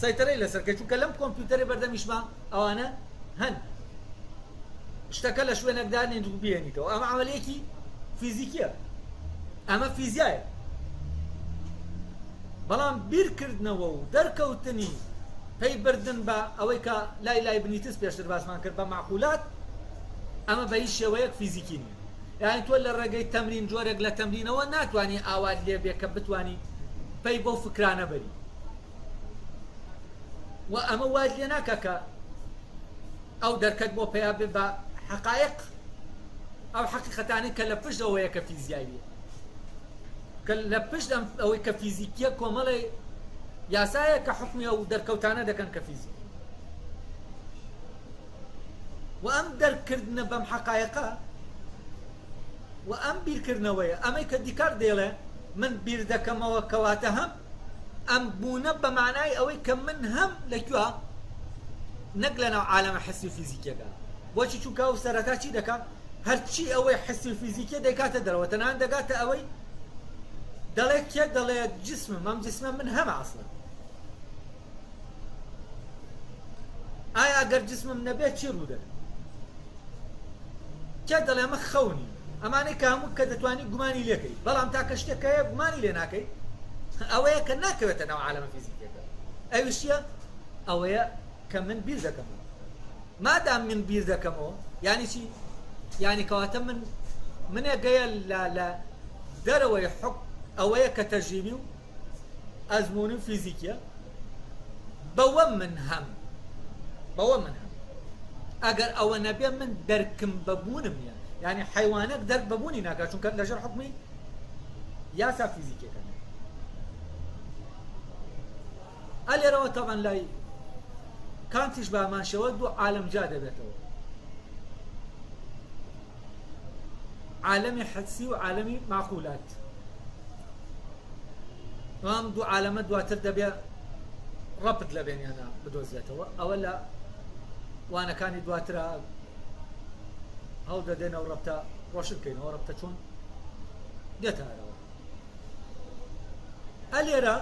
[SPEAKER 1] سەیتەرەی لەسەر کەی چونکە لەم کۆمپیوتەرەی بەردەمیشما ئەوانە هەن. شتەکە لە شوێنێک دانێیت و بیهێنیتەوە ئەمە عەمەلیەکی فیزیکیە ئەمە فیزیایە. بەڵام بیرکردنەوە و دەرکەوتنی پەی بردن بە ئەوەی کە لای لایبنیتس پێشتر باسمان کرد بە مەعقولات ئەمە بە هیچ شێوەیەک فیزیکی نییە. یانی تۆ لە ڕێگەی تەمرین جۆرێک لە تەمرینەوە ناتوانی ئاوات لێ بێ کە بتوانی پەی بەو فکرانە بەری و ئەمە وات لێ ناکا کە ئەو دەرکەت بۆ پەیا بێ بە حەقایق ئەو حەقیقەتانەی کە لە پشت ئەوەیە کە فیزیاییە. کە لە پشت ئەم ئەوەی کە فیزیکیە کۆمەڵێ یاسایە کە حوکمی ئەو دەرکەوتانە دەکەن کە فیزیکی و ئەم دەرکردنە بەم حەقایقە و ئەم بیرکردنەوەیە ئەمەی کە دیکارت دەیڵێ من بیر دەکەمەوە کەواتە هەم ئەم بوونە بە مانای ئەوەی کە من هەم لە کوێ نەک لەناو عالەمە حسی و فیزیکیەکە بۆچی چونکە ئەو سەرەتا چی دەکات هەرچی ئەوەی حسی و فیزیکیە دەیکاتە دەرەوە تەنانەت دەگاتە ئەوەی دەڵێ کێ دەڵێ جسمم ئەم جسمە من هەمە ئەسڵەن ئایا ئەگەر جسمم نەبێت چی ڕوودەدات کێ دەڵێ ئەمە خەونی ئەمانەی کە هەموو کە دەتوانی گومانی لێکەی بەڵام تاکە شتێک هەیە گومانی لێ ناکەی ئەوەیە کە ناکەوێتە ناو عالەمە فیزیکیەکە ئەویش چییە ئەوەیە کە من بیر دەکەمەوە مادام من بیر دەکەمەوە یانی چی؟ یانی کەواتە من منێک هەیە لە لە دەرەوەی حوک ئەوەیە کە تەجریبی و ئەزموونی و فیزیکیە بەوە من هەم بەوە من هەم ئەگەر ئەوە نەبێ من دەرکم بە بوونم نییە یعنی حیوانەک دەرک بە بوونی ناکات چونکە لەژێر حکومی یاسا فیزیکیەکان ئە لێرەوە تەبعەن لای کانتیش بە هەمان شێوە دوو عالەم جیا دەبێتەوە عالەمی حدسی و عالەمی ماقولات ئەم دوو عالەمە دواتر دەبێ ڕەبت لە بێنیانە بدۆزرێتەوە ئەوە لە وانەکانی دواترە هەوڵ دەدەینەوە ڕەبتە ڕۆشن بکەینەوە ڕەبتە چۆن دێتە ئەرەوە ئە لێرە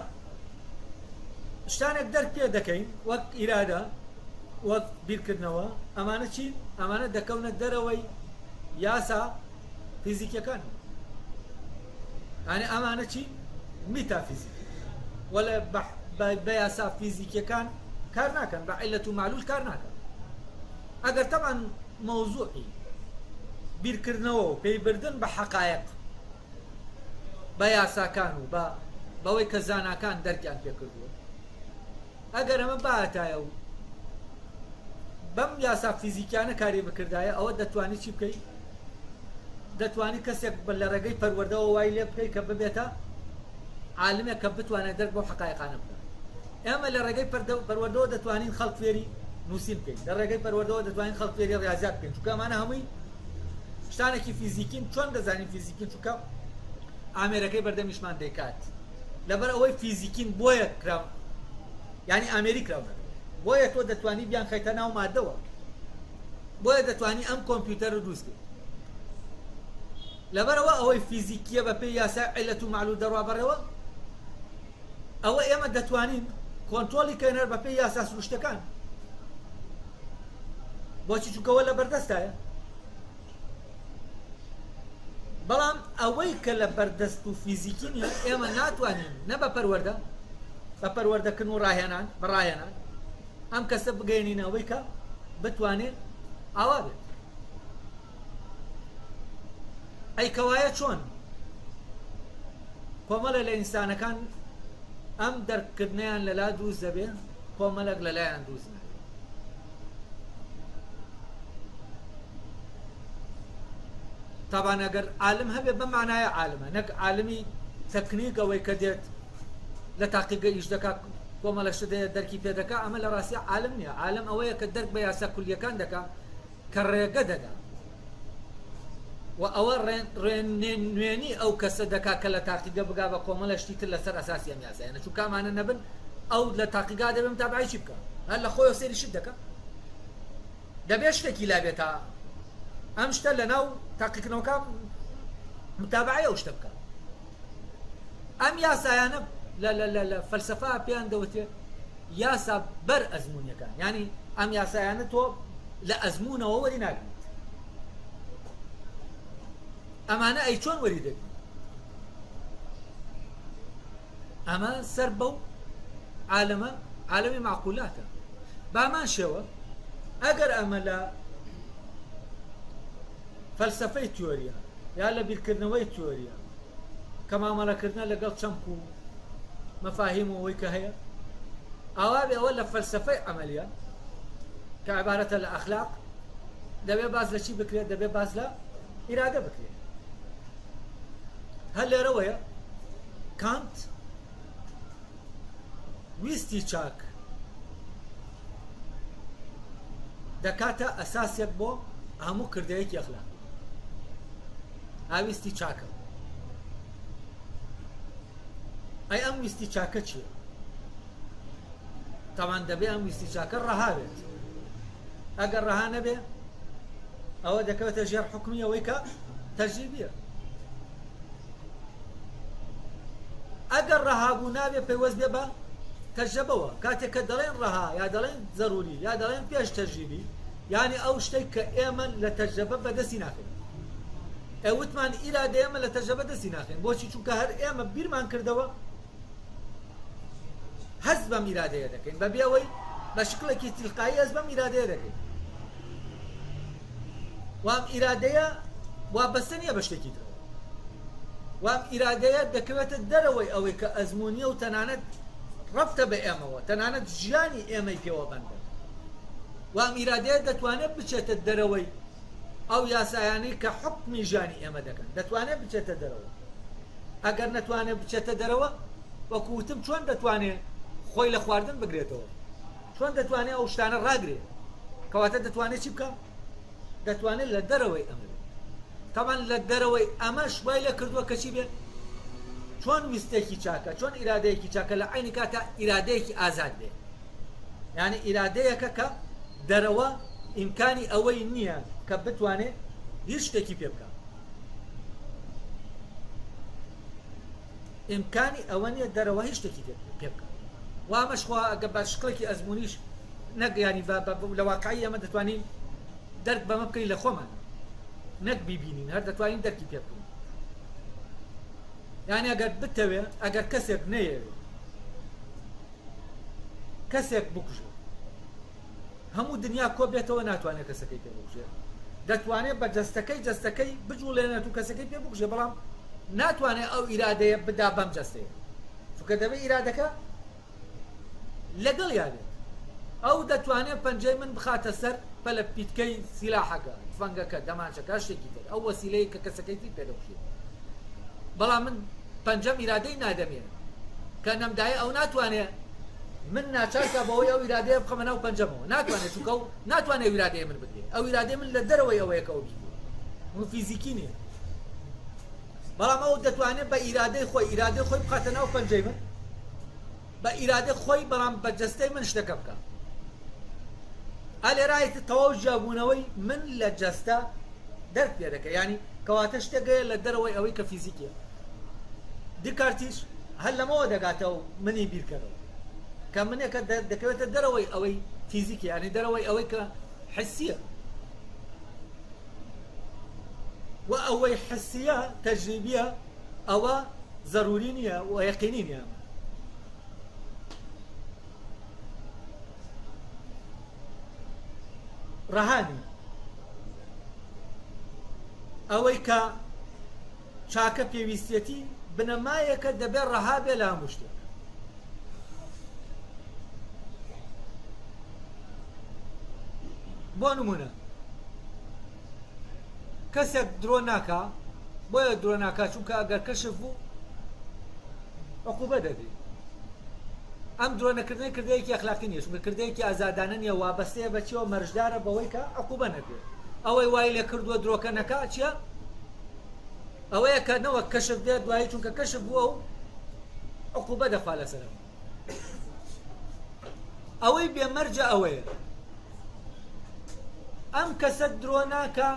[SPEAKER 1] شتانێک دەرک پێ دەکەین وەک ئیرادە وەک بیرکردنەوە ئەمانە چین ئەمانە دەکەونە دەرەوەی یاسا فیزیکیەکان ئەنی ئەمانە چی میتافیزیکی وەلە بە یاسا فیزیکیەکان کار ناکەن بە عیلەت و معلول کار ناکەن ئەگەر تەبعەن مەوزوعی بیرکردنەوە و پەیبردن بە حەقایق بە یاساکان و بە بەوەی کە زاناکان دەرکیان پێکردووە ئەگەر ئەمە باتایە و بەم یاسا فیزیکیانە کاری بکردایە ئەوە دەتوانی چی بکەیت دەتوانی کەسێک لە ڕێگەی پەروەردەوە وای لێ بکەیت کە ببێتە عالمێک کە بتوانێت دەرک بەو حەقایقانە بکات ئێمە لە ڕێگەی پەروەردەوە دەتوانین خەڵک فێری نووسین بکەین لە ڕێگەی پەروەردەوە دەتوانین خەڵک فێری ڕاضیات بکەین چونکە ئەمانە هەمووی شتانێکی فیزیکین چۆن دەزانین فیزیکین چونکە ئامێرەکەی بەردەمیشمان دەیکات لەبەر ئەوەی فیزیکین بۆیە کراون یعنی ئامێری کراون بۆیە تۆ دەتوانی بیان خەیتە ناو مادەوە بۆیە دەتوانی ئەم کۆمپیوتەر رو دروست بکەیت لەبەرەوە ئەوەی فیزیکیە بە پێی یاسای عیلەت و معلول دەڕوا بەڕێوە ئەوە ئێمە دەتوانین کۆنترۆڵی کەین هەر بەپێی یاسا سروشتەکان بۆچی چونکەوە لە بەردەستایە بەڵام ئەوەی کە لە بەردەست و فیزیکی نیە ئێمە ناتوانین نە بە پەروەردە بە پەروەردەکردن و ڕاهێنان بە ڕاهێنان ئەم کەسە بگەێنین ئەوەی کە بتوانێت ئاوا بێت ئەی کەوایە چۆن کۆمەڵێ لە ئینسانەکان ئەم دەرککردنەیان لەلا دروست دەبێ، کۆمەلەک لەلایان دروست نابێ. تابان ئەگەر عالم هەبێ بەم مانایە عالمە نەک عالمی تەکنیک ئەوەی کە دێت لە تاقیگە ئیش دەکا کۆمەڵە شت هەیە دەرکی پێ دەکا ئەمە لە ڕاستیا عالم نییە عالم ئەوەیە کە دەرک بە یاسا کولیەکان دەکا کە ڕێگە دەدا و ئەوە ڕێنوێنی ئەو کەسە دەکا کە لە تاقیگە بگا بە کۆمەڵە شتی تر لەسەر ئەساسی ئەم یاسایانە چونکە ئەمانە نەبن ئەو لە تاقیگا دەبێ متابعەی چی بکا هەر لە خۆیەوە سەیری شت دەکا دەبێ شتێکی لا بێت تا ئەم شتە لەناو تاقیکردنەوەکە متابعەی ئەو شتە بکە ئەم یاسایانە لە فەلسەفە پێیان دەوترێت یاسا بەر ئەزموونیەکان یانی ئەم یاسایانە تۆ لە ئەزموونەوە وەری ناگریت ئەمانە ئەی چۆن وەری دەگریت ئەمە سەر بەو عالەمە عالەمی معقولاتە بامان شێوە ئەگەر ئەمە لە فەلسفەی تیۆریە یا لە بیرکردنەوەی تیۆریە کە مامەڵەکردنە لەگەڵ چەمک و مەفاهیم و ئەوەی کە هەیە ئاوا بێ ئەوە لە فەلسەفەی عەمەلیە کە عبارەتە لە ئەخلاق دەبێ باس لە چی بکرێت دەبێ باس لە ئیرادە بکرێت هەر لێرەوەیە کانت ویستی چاک دەکاتە ئەساسێک بۆ هەموو کردەیەکی ئەخلاقی ئاویستی چاکە ئەی ئەم ویستی چاکە چییە؟ تاوان دەبێ ئەم ویستی چاکە ڕەها بێت ئەگەر ڕەها نەبێ ئەوە دەکەوێتە ژێر حکومی ئەوەی کە تەجریبیە ئەگەر ڕەها بوو نابێ پەیوەست بێ بە تەجرەبەوە کاتێک کە دەڵێن ڕەها یا دەڵێن زەروری یا دەڵێن پێش تەجریبی یعنی ئەو شتێک کە ئێمە لە تەجرەبە بەدەستی ناخەین ئێ وتمان ئیرادە ئێمە لە تەجرەبە دەستی ناخەین بۆچی چونکە هەر ئێمە بیرمان کردەوە هەست بەم ئیرادەیە دەکەین بەبێ ئەوەی بە شکڵێکی تیلقایی هەست بەم ئیرادەیە دەکەین وام ئیرادەیە وابەستە نییە بە شتێکی ترەوە وام ئیرادەیە دەکەوێتە دەرەوەی ئەوەی کە ئەزمموونیە و تەنانەت ڕەفتە بە ئێمەوە تەنانەت ژیانی ئێمەی پێوە بەندە وام ئیرادەیە دەتوانێت بچێتە دەرەوەی ئەو یاسایانەی کە حوکمی ژیانی ئێمە دەکەن دەتوانێت بچێتە دەرەوە ئەگەر نەتوانێت بچێتە دەرەوە وەکو وتم چۆن دەتوانێت خۆی لە خواردن بگرێتەوە چۆن دەتوانێت ئەو شتانە ڕاگرێت کەواتە دەتوانێت چی بکە دەتوانێت لە دەرەوەی ئەمە بێت تاوان لە دەرەوەی ئەمەش وای لە کردووە کەچی بێت چۆن ویستێکی چاکە چۆن ئیرادەیەکی چاکە لە عینی کاتە ئیرادەیەکی ئازاد بێت یانی ئیرادەیەکە کە دەرەوە ئیمکانی ئەوەی نییە کە بتوانێ هیچ شتێکی پێ بکا. ئیمکانی ئەوە نییە دەرەوە هیچ شتێکی پێ بکا. و ئەمەش خوا ئەگە بە شکڵێکی ئەزموونیش نەک ینی لە واقعی ئەمە دەتوانین دەرک بەمە بکەین لە خۆمان نەک بیبینین هەر دەتوانین دەرکی پێ بکەین یعنی ئەگەر بتەوێ ئەگەر کەسێک نەیەوێ کەسێک بکوژێت هەموو دنیا کۆ بێتەوە ناتوانێت کەسەکەی پێ بکوژێت دەتوانێت بە جەستەکەی جەستەکەی بجوڵێنێت و کەسەکەی پێ بکوژێ بەڵام ناتوانێت ئەو ئیرادەیە بدا بەم جەستەیە چونکە دەبێت ئیرادەکە لەگەڵ یابێت ئەو دەتوانێت پەنجەی من بخاتە سەر پەلە پیتکەی سیلاحەکە تفەنگەکە دەمانچەکە شتێکی تر ئەو وەسیلەیە کە کەسەکەی تری پێ دەکوژێت بەڵام من پەنجەم ئیرادەی نادەمێ کە نەمدایە ئەو ناتوانێ من ناچار کا بەوەی ئەو ئیرادەیە بخەمە ناو پەنجەمەوە ناتوانێت چونکە ئەو ناتوانێت ئەو ئیرادەیە من بگرێ ئەو ئیرادەی من لە دەرەوەی ئەوەیە کە ئەو بیگرێ من فیزیکی نییە بەڵام ئەو دەتوانێت بە ئیرادەی خۆی ئیرادەی خۆی بخاتە ناو پەنجەی من بە ئیرادەی خۆی بەڵام بە جەستەی من شتەکە بکا ئا لێرە ئیتر تەواو جیابوونەوەی من لە جەستە دەرک پێ دەکە یانی کەواتە شتێک هەیە لە دەرەوەی ئەوەی کە فیزیکیە دیکارتیش هەر لەمەوە دەگاتەوە منی بیرکەرەوە کە منێکە دەکەوێتە دەرەوەی ئەوەی فیزیکی ینی دەرەوەی ئەوەی کە حسیە و ئەوەی حسیە تەجریبیە ئەوە زەروری نییە و یەقینی نییە. ڕەها نییە. ئەوەی کە چاکە پێویستیەتی بنەمایەکە دەبێت ڕەها بێ لە هەموو شتێک. بۆ نمونە کەسێک درۆ ناکا بۆیە درۆ ناکا چونکە ئەگەر کەشف بوو عقوبە دەدرێ ئەم درۆ نەکردنەی کردەیەکی ئەخلاقی نییە چونکە کردەیەکی ئازادانە نییە وابەستەیە بە چیەوە مەرجدارە بەوەی کە عقوبە نەدرێت ئەوەی وای لێ کردووە درۆکە نەکا چییە ئەوەیە کە نەوەک کەشف بێت دوایی چونکە کەشف بووە و عقوبە دەخوا لەسەرەوە ئەوەی بێ مەرجە ئەوەیە ئەم کەسە درۆ ناکا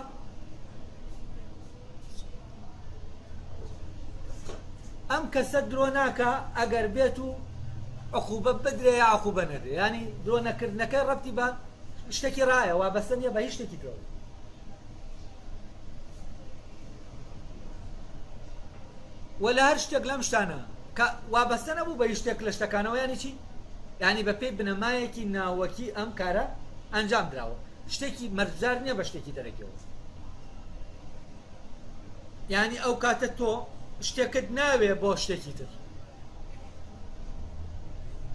[SPEAKER 1] ئەم کەسە درۆ ناکا ئەگەر بێت و عقوبە بدرێ یا عقوبە نەدرێ ینی درۆ نەکردنەکەی ڕەتی بە شتێکی ڕایە وابەستە نییە بە هیچ شتێکی ترەوە وە لە هەر شتێک لەم شتانە کە وابەستە نەبوو بە هیچ شتێک لە شتەکانەوە یانی چی؟ یانی بە پێی بنەمایەکی ناوەکی ئەم کارە ئەنجام دراوە شتێکی مەرجدار نییە بە شتێکی دەرەکیەوە یانی ئەو کاتە تۆ شتێکت ناوێ بۆ شتێکی تر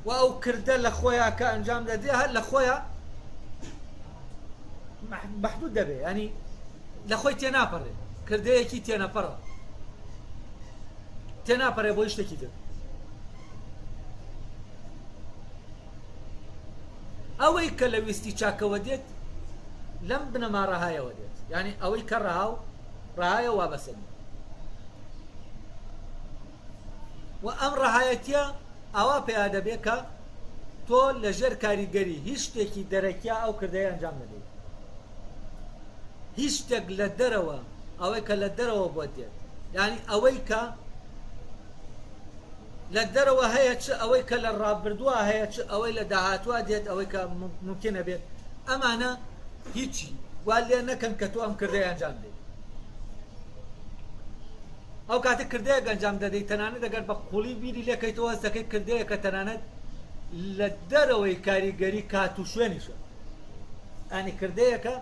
[SPEAKER 1] و ئەو کردە لە خۆیان کە ئەنجام دەدرێ هەر لە خۆیان مەحدود دەبێ ینی لە خۆی تێناپەڕێ کردەیەکی تێنەپەڕە تێناپەڕێ بۆ شتێکی تر ئەوەی کە لە ویستی چاکەوە دێت لەم بنەما ڕەهایەوە دێت یعنی ئەوەی کە ڕەها و ڕەهایە وابەسە نیە و ئەم ڕەهایەتیە ئاوا پیا دەبێت کە تۆ لەژێر کاریگەری هیچ شتێکی دەرەکیا ئەو کردەیە ئەنجام نەدەیت هیچ شتێک لە دەرەوە ئەوەی کە لە دەرەوە بۆت دێت یعنی ئەوەی کە لە دەرەوە هەیە چ ئەوەی کە لە ڕابردووە هەیە چ ئەوەی لە داهاتوە دێت ئەوەی کە ممکنە بێت ئەمانە هیچی وا لێ نەکەن کە تۆ ئەم کردەی ئەنجام دەیت ئەو کاتە کردەیەک ئەنجام دەدەیت تەنانەت ئەگەر بە قوڵی بیری لێکەیتەوە هەست دەکەیت کردەیەکە تەنانەت لە دەرەوەی کاریگەری کات و شوێنیشە ئەنی کردەیەکە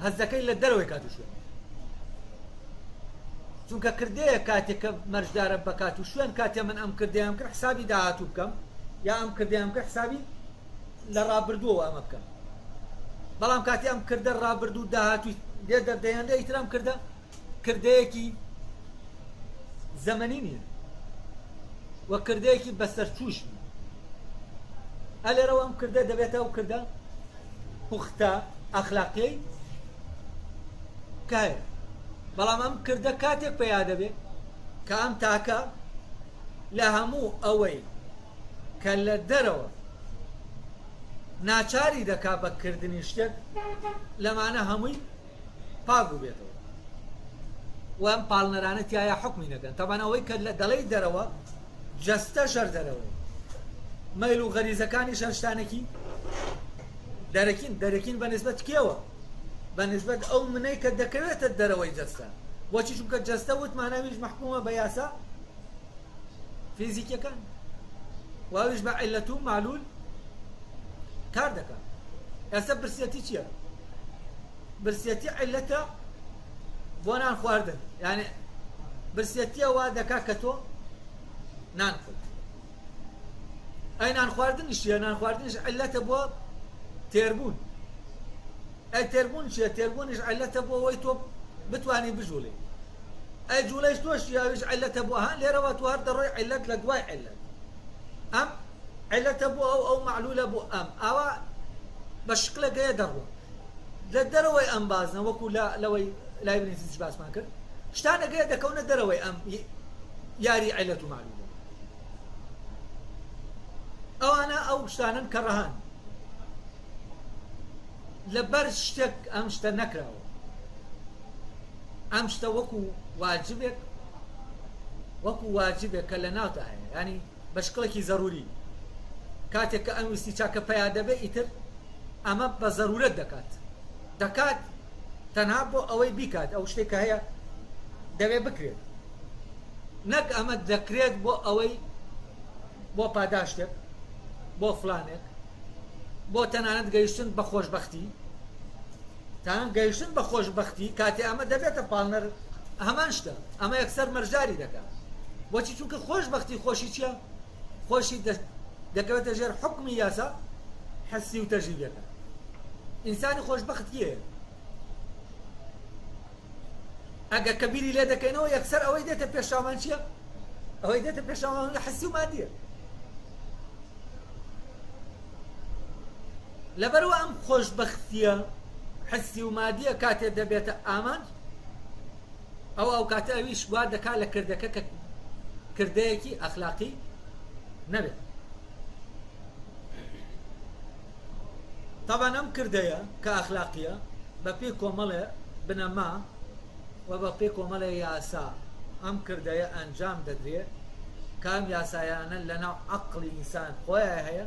[SPEAKER 1] هەست دەکەیت لە دەرەوەی کات و شوێن چونکە کردەیە کاتێک کە مەرجدارە بە کات و شوێن کاتێ من ئەم کردەیەم کرد حسابی داهاتوو بکەم یا ئەم کردەیەم کرد حسابی لە ڕابردووەوە ئەمە بکەم بەڵام کاتی ئەم کردە ڕابردوو داهاتووی لێ دەردەیاندە ئیتر ئەم کردە کردەیەکی زەمەنی نییە و کردەیەکی بەسەرچووش نییە ئەلێرەوە ئەم کردە دەبێتە ئەو کردە پوختە ئەخلاقیەی کە هەیە بەڵام ئەم کردە کاتێک پەیا دەبێت کە ئەم تاکە لە هەموو ئەوەی کە لە دەرەوە ناچاری دەکا بە کردنی شتێک لەمانە هەمووی پاک بووبێتەوە و ئەم پاڵنەرانە تیایا حوکمی نەکەن تەبعەن ئەوەی کە لە دەڵێی دەرەوە جەستە شەر دەرەوەی مەیل و غەریزەکانی شەر شتانێکی دەرەکین دەرەکین بە نسبەت کێوە بە نسبەت ئەو منەی کە دەکەوێتە دەرەوەی جەستە بۆچی چونکە جەستە وتمان ئەویش مەحکومە بە یاسا فیزیکیەکان واویش بە عیلەت و معلول کار دەکات ئێستا برسیەتی چییە؟ برسیەتی عیلەتە بۆ نان خواردن یعنی برسیەتیە وا دەکا کە تۆ نان خۆیت ئەی نان خواردنیش چیە نان خواردنیش عیلەتە بۆ تێربوون ئەی تێربوون چیە تێربوونیش عیلەتە بۆ ئەوەی تۆ بتوانی بجوڵێ ئەی جوڵەیش تۆش چیە ئەویش عیلەتە بۆ ها لێرەوە تۆ هەر دەڕۆی عیلەت لە دوای عیلەت ئەم عیلەتە بۆ ئەو ئەو مەعلولە بۆ ئەم ئاوا بە شکلێک هەیە دەڕۆ لە دەرەوەی ئەم بازنە وەکو لە لەوەی لایبنیتزیش باسمان کرد شتانێک هەیە دەکەونە دەرەوەی ئەم یاری عیلەت و مەعلولە ئەوانە ئەو شتانەن کە ڕەهان لەبەر شتێک ئەم شتە نەکراوە ئەم شتە وەکو واجبێک وەکو واجبێک کە لە ناوتا هەیە ینی بە شکڵێکی زەروری کاتێک کە ئەم ویستی چاکە پیا دەبێت ئیتر ئەمە بە زەرورەت دەکات دەکات تەنها بۆ ئەوەی بیکات ئەو شتێک کە هەیە دەبێت بکرێت نەک ئەمە دەکرێت بۆ ئەوەی بۆ پاداشتێک بۆ فلانێک بۆ تەنانەت گەیشتن بە خۆشببختی تان گەیشتن بە خۆشببختی کاتێ ئەمە دەبێتە پاڵنەر هەمان شتە ئەمە یەکسەر مەرجداری دەکات بۆچی چونکە خۆشببختی خۆشی چییە خۆشی دەکەوێتە ژێر حکمی یاسا حسی و تەژیبەکە. ئینسانی خۆشبەخت کێیە؟ ئەگەر کە بیری لێ دەکەینەوە یەکسەر ئەوەی دێتە پێشامان چییە؟ ئەوەی دێتە پێشامان لە حسی و مادیە. لەبەرئەوە ئەم خۆشبەختیە حسی و مادیە کاتێ دەبێتە ئامانج ئەو ئەو کاتە ئەویش وا دەکا لە کردەکە کە کردەیەکی ئەخلاقی نەبێت. تەبعەن ئەم کردەیە کە ئەخلاقیە بە پێی کۆمەڵێ بنەما و بە پێی کۆمەڵێ یاسا ئەم کردەیە ئەنجام دەدرێ کە ئەم یاسایانە لەناو عەقڵی ئینسان خۆیان هەیە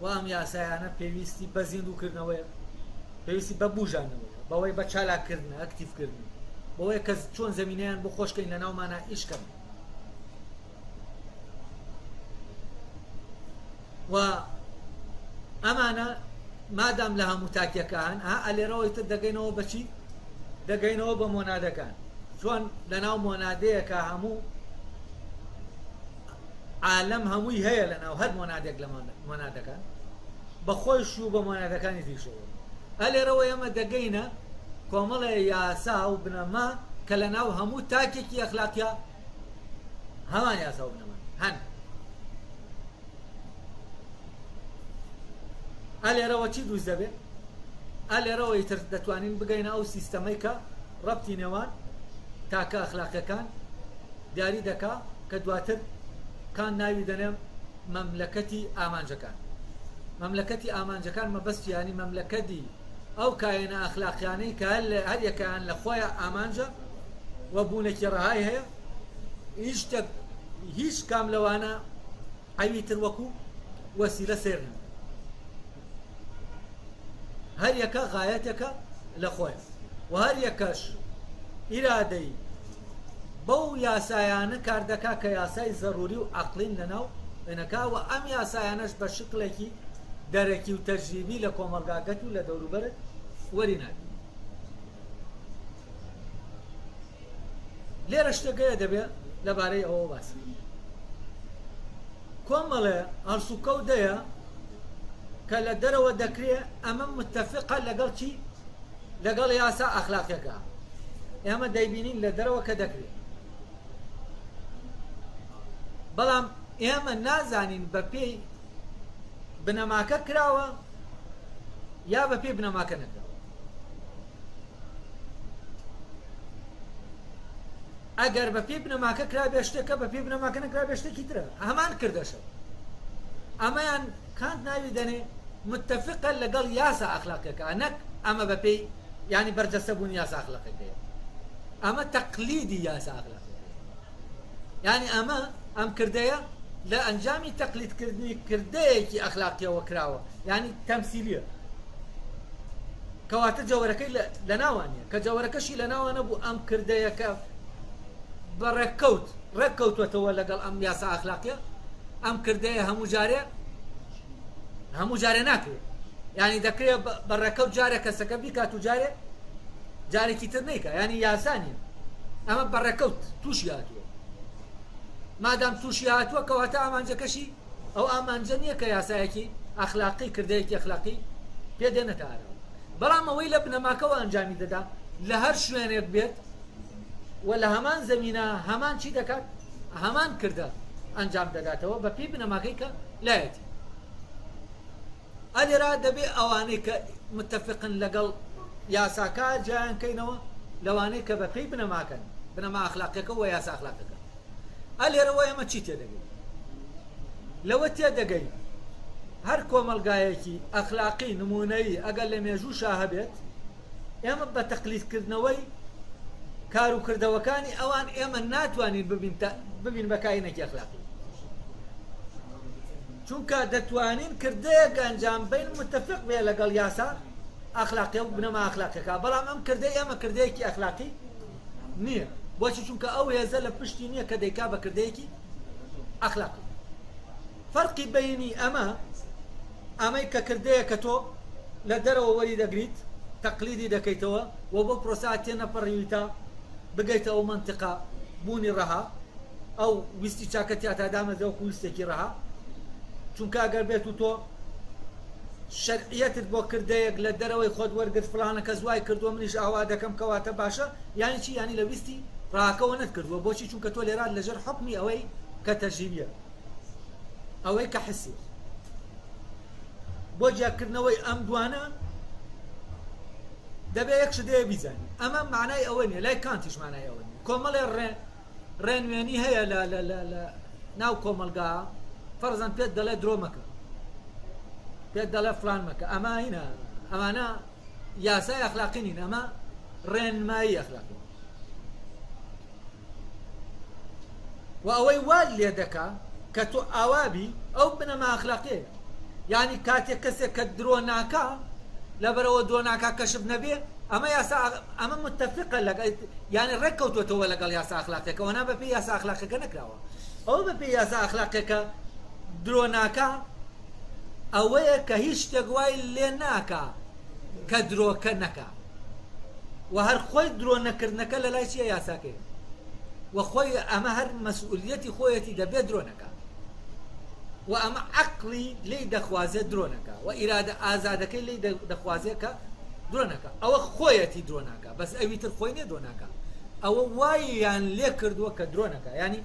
[SPEAKER 1] و ئەم یاسایانە پێویستی بە زیندووکردنەوەیە، پێویستی بە بوژانەوەیە، بەوەی بە چالاککردنە، ئەکتیڤکردنە، بەوەیە کە چۆن زەمینەیان بۆ خۆشکەین لەناومانا ئیش کەن. و ئەمانە مادام لە هەموو تاکیەکە هەن، ئا ئەلێرەوەی تر دەگەینەوە بە چی؟ دەگەینەوە بە مۆنادەکان. چۆن لەناو مۆنادەیەکە هەموو عالەم هەمووی هەیە لەناو هەر مۆنادێک لە مۆنادەکان بە خۆیش و بە مۆنادەکانی تریشەوە. ئا لێرەوە ئێمە دەگەینە کۆمەڵێ یاسا و بنەما کە لەناو هەموو تاکێکی ئەخلاقیا هەمان یاسا و بنەما هەن. ئا لێرەوە چی دروست دەبێ؟ ئا لێرەوە ئیتر دەتوانین بگەینە ئەو سیستەمەی کە ڕەبتی نێوان تاکە ئەخلاقیەکان دیاری دەکا کە دواتر کانت ناوی دەنێ مەملەکەتی ئامانجەکان. مەملەکەتی ئامانجەکان مەبەست یانی مەملەکەتی ئەو کایەنە ئەخلاقیانەی کە هەر یەکەیان لە خۆیا ئامانجە و بوونێکی ڕەهای هەیە، هیچ شتێک هیچ کام لەوانە ئەوی تر وەکو وەسیلە سەیر ناکەن. هەر یەکە غایەتێکە لە خۆیان و هەر یەکەش ئیرادەی بەو یاسایانە کار دەکا کە یاسای زەروری و عەقڵین لەناو ئەنەکا و ئەم یاسایانەش بە شکڵێکی دەرەکی و تەجریبی لە کۆمەڵگاگەت و لە دەوروبەرت وەری ناگری. لێرە شتێک هەیە دەبێ لەبارەی ئەوەوە باسی بکەین. کۆمەڵێ هەڵسوکەوت هەیە کە لە دەرەوە دەکرێ ئەمە متەفقە لەگەڵ چی؟ لەگەڵ یاسا ئەخلاقیەکە. ئێمە دەیبینین لە دەرەوە کە دەکرێ. بەڵام ئێمە نازانین بە پێی بنەماکە کراوە یا بە پێی بنەماکە نەکراوە. ئەگەر بە پێی بنەماکە کرابێ شتێکە بە پێی بنەماکە نەکرابێ شتێکی ترە هەمان کردەشە ئەمەیان کانت ناوی دەنێ متفقە لەگەڵ یاسا ئەخلاقیەکە نەک ئەمە بە پێی ینی بەرجەستە بوون یاسا ئەخلاقیەکەیە ئەمە تەقلیدی یاسا ئەخلاقیەکەیە یعنی ئەمە ئەم کردەیە لە ئەنجامی تەقلیدکردنی کردەیەکی ئەخلاقیەوە کراوە یعنی تەمسیلیە کەواتە جەوەرەکەی لە ناوان نیە کە جەوەرەکەشی لە ناوان نەبوو ئەم کردەیە کە بە ڕێککەوت ڕێک کەوتوەتەوە لەگەڵ ئەم یاسا ئەخلاقیە ئەم کردەیە هەموو جارێ هەموو جارێ ناکرێت ینی دەکرێت بە ڕێکەوت جارێ کەسەکە بیکات و جارێ جارێکی تر نیکە ینی یاسا نیە ئەمە بە ڕێکەوت تووشی هاتووە مادام تووشی هاتووە کەواتە ئامانجەکەشی ئەو ئامانجە نییە کە یاسایەکی ئەخلاقی، کردەیەکی ئەخلاقی پێ دێنێتە ئاراوە. بەڵام ئەوەی لە بنەماکەوە ئەنجامی دەدا، لە هەر شوێنێک بێت و لە هەمان زەمینە هەمان چی دەکات؟ هەمان کردە ئەنجام دەداتەوە بە پێی بنەماکەی کە لایەتی. ئەلێرا دەبێ ئەوانەی کە متەفقن لەگەڵ یاساکە جیایان کەینەوە لەوانەی کە بە پێی بنەماکەن، بنەما ئەخلاقیەکە و یاسا ئەخلاقیەکە. ئا لێرەوە ئێمە چی تێدەگەین؟ لەوە تێدەگەین هەر کۆمەڵگایەکی ئەخلاقی نموونەیی ئەگەر لە مێژووشا هەبێت، ئێمە بە تەقلیدکردنەوەی کار و کردەوەکانی ئەوان ئێمە ناتوانین ببین بە کائینێکی ئەخلاقی. چونکە دەتوانین کردەیەک ئەنجام بەین متفق بێ لەگەڵ یاسا ئەخلاقی و بنەما ئەخلاقیەکە، بەڵام ئەم کردەی ئێمە کردەیەکی ئەخلاقی نییە. بۆچی؟ چونکە ئەو هێزە لە پشتی نییە کە دەیکا بە کردەیەکی ئەخلاقی. فەرقی بەینی ئەمە، ئەمەی کە کردەیە کە تۆ لە دەرەوە وەری دەگریت، تەقلیدی دەکەیتەوە و بەو پرۆسە تێنەپەڕیوی تا بگەیتە ئەو مەنتقە بوونی ڕەها، ئەو ویستی چاکە تیا تا دامەزرێ وەکو ویستێکی ڕەها. چونکە ئەگەر بێت و تۆ. شەرعیەتت بۆ کردەیەک لە دەرەوەی خۆت وەرگرت فڵانە کەس وای کردووە منیش ئاوا دەکەم کەواتە باشە یانی چی یانی لە ویستی ڕاکەوە نەتکردووە بۆچی چونکە تۆ لێرات لەژێر حوکمی ئەوەی کە تەجریبیە ئەوەی کە حسیە بۆ جیاکردنەوەی ئەم دوانە دەبێ یەک شت هەیە بیزانی ئەمە معنای ئەوە نیە لای کانتیش معنای ئەوە نیە کۆمەڵێ ڕێ ڕێنوێنی هەیە لە لە لە لە ناو کۆمەڵگا فەرزەن پێت دەڵێ درۆ مەکە پێت دەڵێ فلان مەکە ئەمە هینە ئەمانە یاسای ئەخلاقی نین ئەمە ڕێنمایی ئەخلاقی و ئەوەی وات لێ دەکا کە تۆ ئاوا بی ئەو بنەما ئەخلاقیەیە یانی کاتێک کەسێک کە درۆ ناکا لەبەرەوە درۆ ناکا کەشف نەبێ ئەمە یاسا ئەمە متفقە لەگەڵ یانی ڕێک کەوتوەتەوە لەگەڵ یاسا ئەخلاقیەکە وەنا بەپێی یاسا ئەخلاقیەکە نەکراوە ئەوە بەپێی یاسا ئەخلاقیەکە درۆ ناکا ئەوەیە کە هیچ شتێک وای لێ ناکا کە درۆکە نەکا و هەر خۆی درۆ نەکردنەکە لە لای چیە یاساکەیە و خۆی ئەمە هەر مەسئولیەتی خۆیەتی دەبێت درۆ نەکا و ئەمە عەقڵی لێی دەخوازێت درۆ نەکا و ئیرادە ئازادەکەی لێی دەخوازێت کە درۆ نەکا ئەوە خۆیەتی درۆ ناکا بەس ئەوی تر خۆی نیە درۆ ناکا ئەوە وایان لێ کردووە کە درۆ نەکا ینی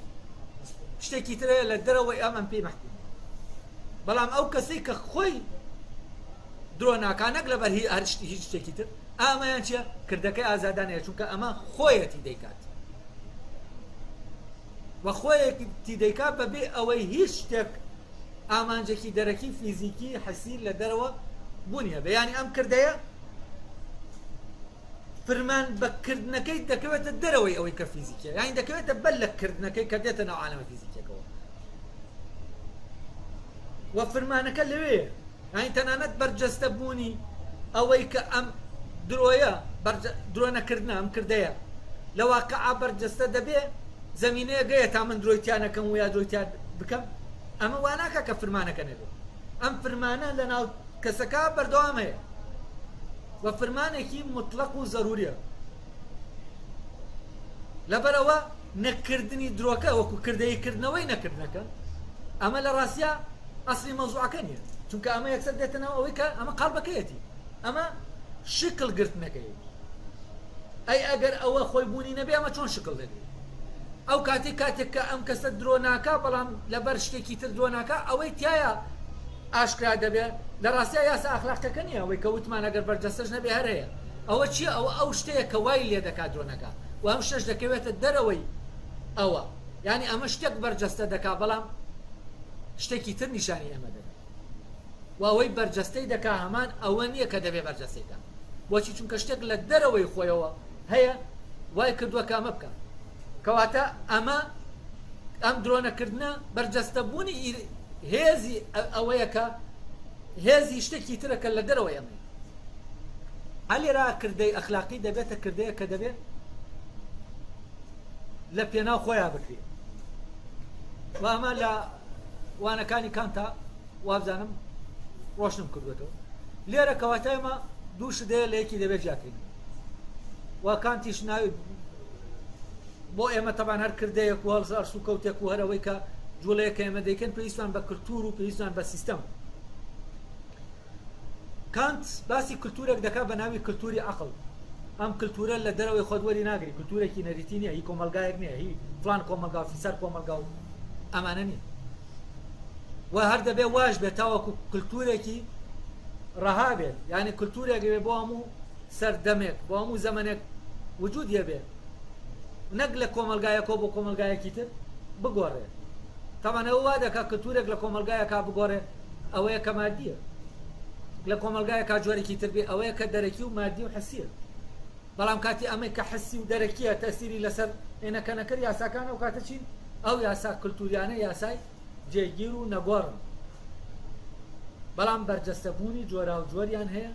[SPEAKER 1] شتێکی ترە لە دەرەوەی ئەم ئەم پێی مەحکوم بەڵام ئەو کەسەی کە خۆی درۆ ناکا نەک لەبەر هەر هیچ شتێکی تر ئامایان چیە کردەکەی ئازادانەیە چونکە ئەمە خۆیەتی دەیکات و خۆیەتی دەیکات بەبێ ئەوەی هیچ شتێک ئامانجێکی دەرەکی فیزیکی حسی لە دەرەوە بوونی هەبێ یانی ئەم کردەیە فرمان بە کردنەکەی دەکەوێتە دەرەوەی ئەوەی کە فیزیکیە یانی دەکەوێتە بەر لە کردنەکەی کە دێتە ناو عالەمە فیزیکیەکەوە و فرمانەکە لەوێ یانی تەنانەت بەرجەستە بوونی ئەوەی کە ئەم درۆیە درۆ نەکردنە ئەم کردەیە لە واقعا بەرجەستە دەبێ زەمینەیەک هەیە تا من درۆی تیا نەکەم و یا درۆی تیا بکەم ئەمە وا ناکا کە فرمانەکە نەبێ ئەم فرمانە لە ناو کەسەکە بەردەوام هەیە و فرمانێکی مطلق و زەروریە لەبەرەوە نەکردنی درۆکە وەکو کردەیکردنەوەی نەکردنەکە ئەمە لە ڕاستیا ئەسلی مەوزوعەکە نییە چونکە ئەمە یەکسەر دێتە ناو ئەوەی کە ئەمە قاڵبەکەیەتی ئەمە شکل گرتنەکەیەتی ئەی ئەگەر ئەوە خۆی بوونی نەبێ ئەمە چۆن شکل دەگرێت ئەو کاتێک کاتێک کە ئەم کەسە درۆ ناکا بەڵام لەبەر شتێکی تر درۆ ناکا ئەوەی تایە ئاشکرا دەبێ لە ڕاستیا یاسا ئەخلاقەکە نییە ئەوەی کە وتمان ئەگەر بەرجەستەش نەبێ هەر هەیە ئەوە چییە ئەوە ئەو شتەیە کە وای لێ دەکات درۆ نەکا و ئەم شتەش دەکەوێتە دەرەوەی ئەوە یانی ئەمە شتێک بەرجەستە دەکا بەڵام شتێکی تر نیشانی ئێمە دەدا و ئەوەی بەرجەستەی دەکا هەمان ئەوە نییە کە دەبێ بەرجەستەی کا بۆچی چونکە شتێک لە دەرەوەی خۆیەوە هەیە وای کردووە کە ئەمە بکە کەواتە ئەمە ئەم درۆنەکردنە بەرجەستە بوونی هێزی ئەوەیە کە هێزی شتێکی ترە کە لە دەرەوەی ئەمەیە ئەلێرا کردەی ئەخلاقی دەبێتە کردەیە کە دەبێت لە پێناو خۆیان بکرێت و ئەمە لە وانەکانی کانتا وابزانم ڕۆشنم کردوێتەوە لێرە کەواتە ئێمە دوو شدەیە لە یەکی دەبێت جیاکەین و کانتیش ناوی بۆ ئێمە تەبان هەر کردەیەک و هەڵسەر سوکەوتێک و هەرەوەی کە جوڵەیەکە ئێمە دەیکەن پێویستمان بە کللتور و پێویستمان بە سیستەم کانت باسی کلتورێک دەکات بە ناوی کلتوری عەقڵ. ئەم کلتورە لە دەرەوەی خۆت وەری ناگری، کلتورێکی نەریتی نییە، هی کۆمەڵگایەک نییە، هی فڵان کۆمەڵگا و فیسار کۆمەڵگا و ئەمانە نییە. و هەر دەبێ واش بێت تاوەکو کلتورێکی ڕەها بێت، یانی کلتورێک بێ بۆ هەموو سەردەمێک، بۆ هەموو زەمەنێک وجودی هەبێ، نەک لە کۆمەڵگایەکەوە بۆ کۆمەڵگایەکی تر بگۆڕێ. تەبعەن ئەوە وا دەکات کلتورێک لە کۆمەڵگایەکا بگۆڕێ ئەوەیە کە مادیە لە کۆمەڵگایەکا جۆرێکی تر بێ ئەوەیە کە دەرەکی و مادی و حسیە بەڵام کاتی ئەمەی کە حسی و دەرەکیە تەسیری لەسەر ئێنەکە نەکرد یاساکان ئەو کاتە چین ئەو یاسا کللتوریانە یاسای جێگیر و نەگۆڕن بەڵام بەرجەستەبوونی جۆرا و جۆریان هەیە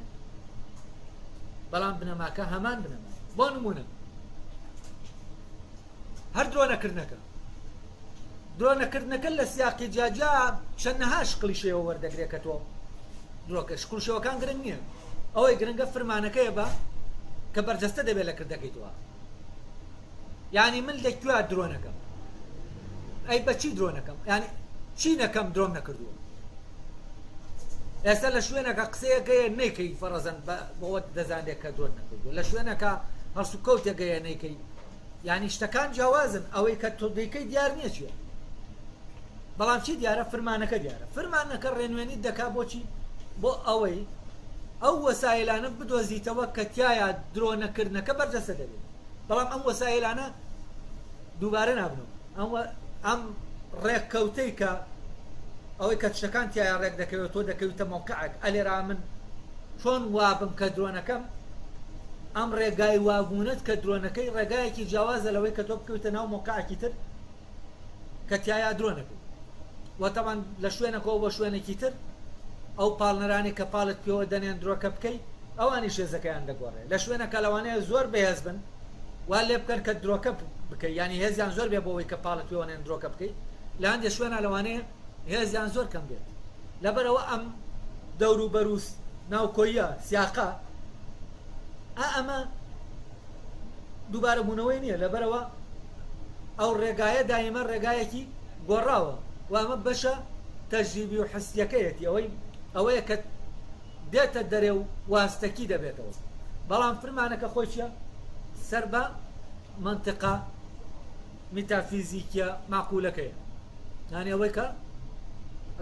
[SPEAKER 1] بەڵام بنەماکە هەمان بنەما بۆ نمونە هەر درۆنەکردنەکە درۆنەکردنەکە لە سیاقی جیاجیا چەندەها شکڵی شێوە وەردەگرێت کە تۆ درۆکە شکڵ شێوەکان گرنگ نییە ئەوەی گرنگە فرمانەکەیە بە کە بەرجەستە دەبێت لە کردەکەی تۆ یعنی من لە کوێ درۆ نەکەم ئەی بەچی درۆ نەکەم یعنی چی نەکەم درۆم نەکردووە؟ ئێستا لە شوێنەکە قسەیەکەیە نەیکەی فەڕەزەن بەوە دەزانرێت کە درۆت نەکردووە لە شوێنەکە هەڵسوکەوتێکەیە نەیکەی یعنی شتەکان جیاوازن ئەوەی کە تۆ دەیکەی دیار نییە چیە بەڵام چی دیارە فرمانەکە دیارە فرمانەکە ڕێنوێنیت دەکا بۆچی بۆ ئەوەی ئەو وەسایلانە بدۆزیتەوە کە تایە درۆ نەکردنەکە بەرجەستە دەبێت بەڵام ئەم وەسایلانە دووبارە نابنەوە ئەم ئەم ڕێککەوتەی کە ئەوەی کە شتەکان تایە ڕێک دەکەوێت تۆ دەکەویتە مەوقعێک ئەلێرا من چۆن وابم کە درۆنەکەم ئەم ڕێگای وابوونت کە درۆنەکەی ڕێگایەکی جیاوازە لەوەی کە تۆ بکەویتە ناو مەوقعێکی تر کە تیایا درۆ نەکەی وە تەبعەن لە شوێنەکەوە بۆ شوێنێکی تر ئەو پاڵنەرانەی کە پاڵت پێوە دەنێن درۆکە بکەی ئەوانیش هێزەکەیان دەگۆڕێ لە شوێنەکە لەوانەیە زۆر بەهێز بن وا لێ بکەن کە درۆکە بکەی یانی هێزیان زۆر بێ بۆ ئەوەی کە پاڵت پێوە نێن درۆکە بکەی لە هەندێک شوێنە لەوانەیە هێزیان زۆر کەم بێت لەبەرەوە ئەم دەوروبەر و ناوکۆیە سیاقە ئا ئەمە دووبارە بوونەوەی نییە لەبەرەوە ئەو ڕێگایە دایمە ڕێگایەکی گۆڕاوە و ئەمە بەشە تەجریبی و حسیەکەیەتی ئەوەی ئەوەیە کە دێتە دەرێ و واستەکی دەبێتەوە بەڵام فرمانەکە خۆی چیە سەر بە منطقە میتافیزیکیە معقولەکەیە یانی ئەوەی کە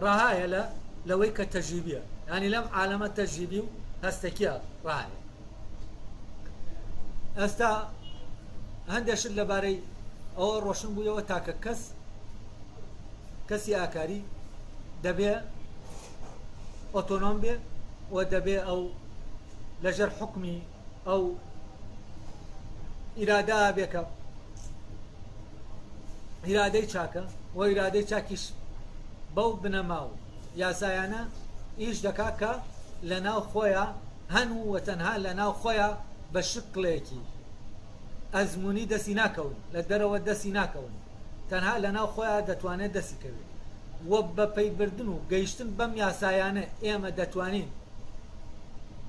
[SPEAKER 1] ڕەهایە لە لەوەی کە تەجریبیە یانی لەم عالەمە تەجریبی و هەستەکیە ڕەهایە ئێستا هەندێک شت لەبارەی ئەوە ڕۆشن بوویەوە تاکە کەس کەسی ئاکاری دەبێ ئۆتۆنۆم بێ و دەبێ ئەو لەژێر حکمی ئەو ئیرادە بێ کە ئیرادەی چاکە و ئیرادەی چاکیش بەو بنەما و یاسایانە ئیش دەکا کە لە ناو خۆیان هەن و تەنها لە ناو خۆیان بە شکڵێکی ئەزموونی دەستی ناکەون لە دەرەوە دەستی ناکەون تەنها لە ناو خۆیان دەتوانێت دەستی کەوێت و بە پەیبردن و گەیشتن بەم یاسایانە ئێمە دەتوانین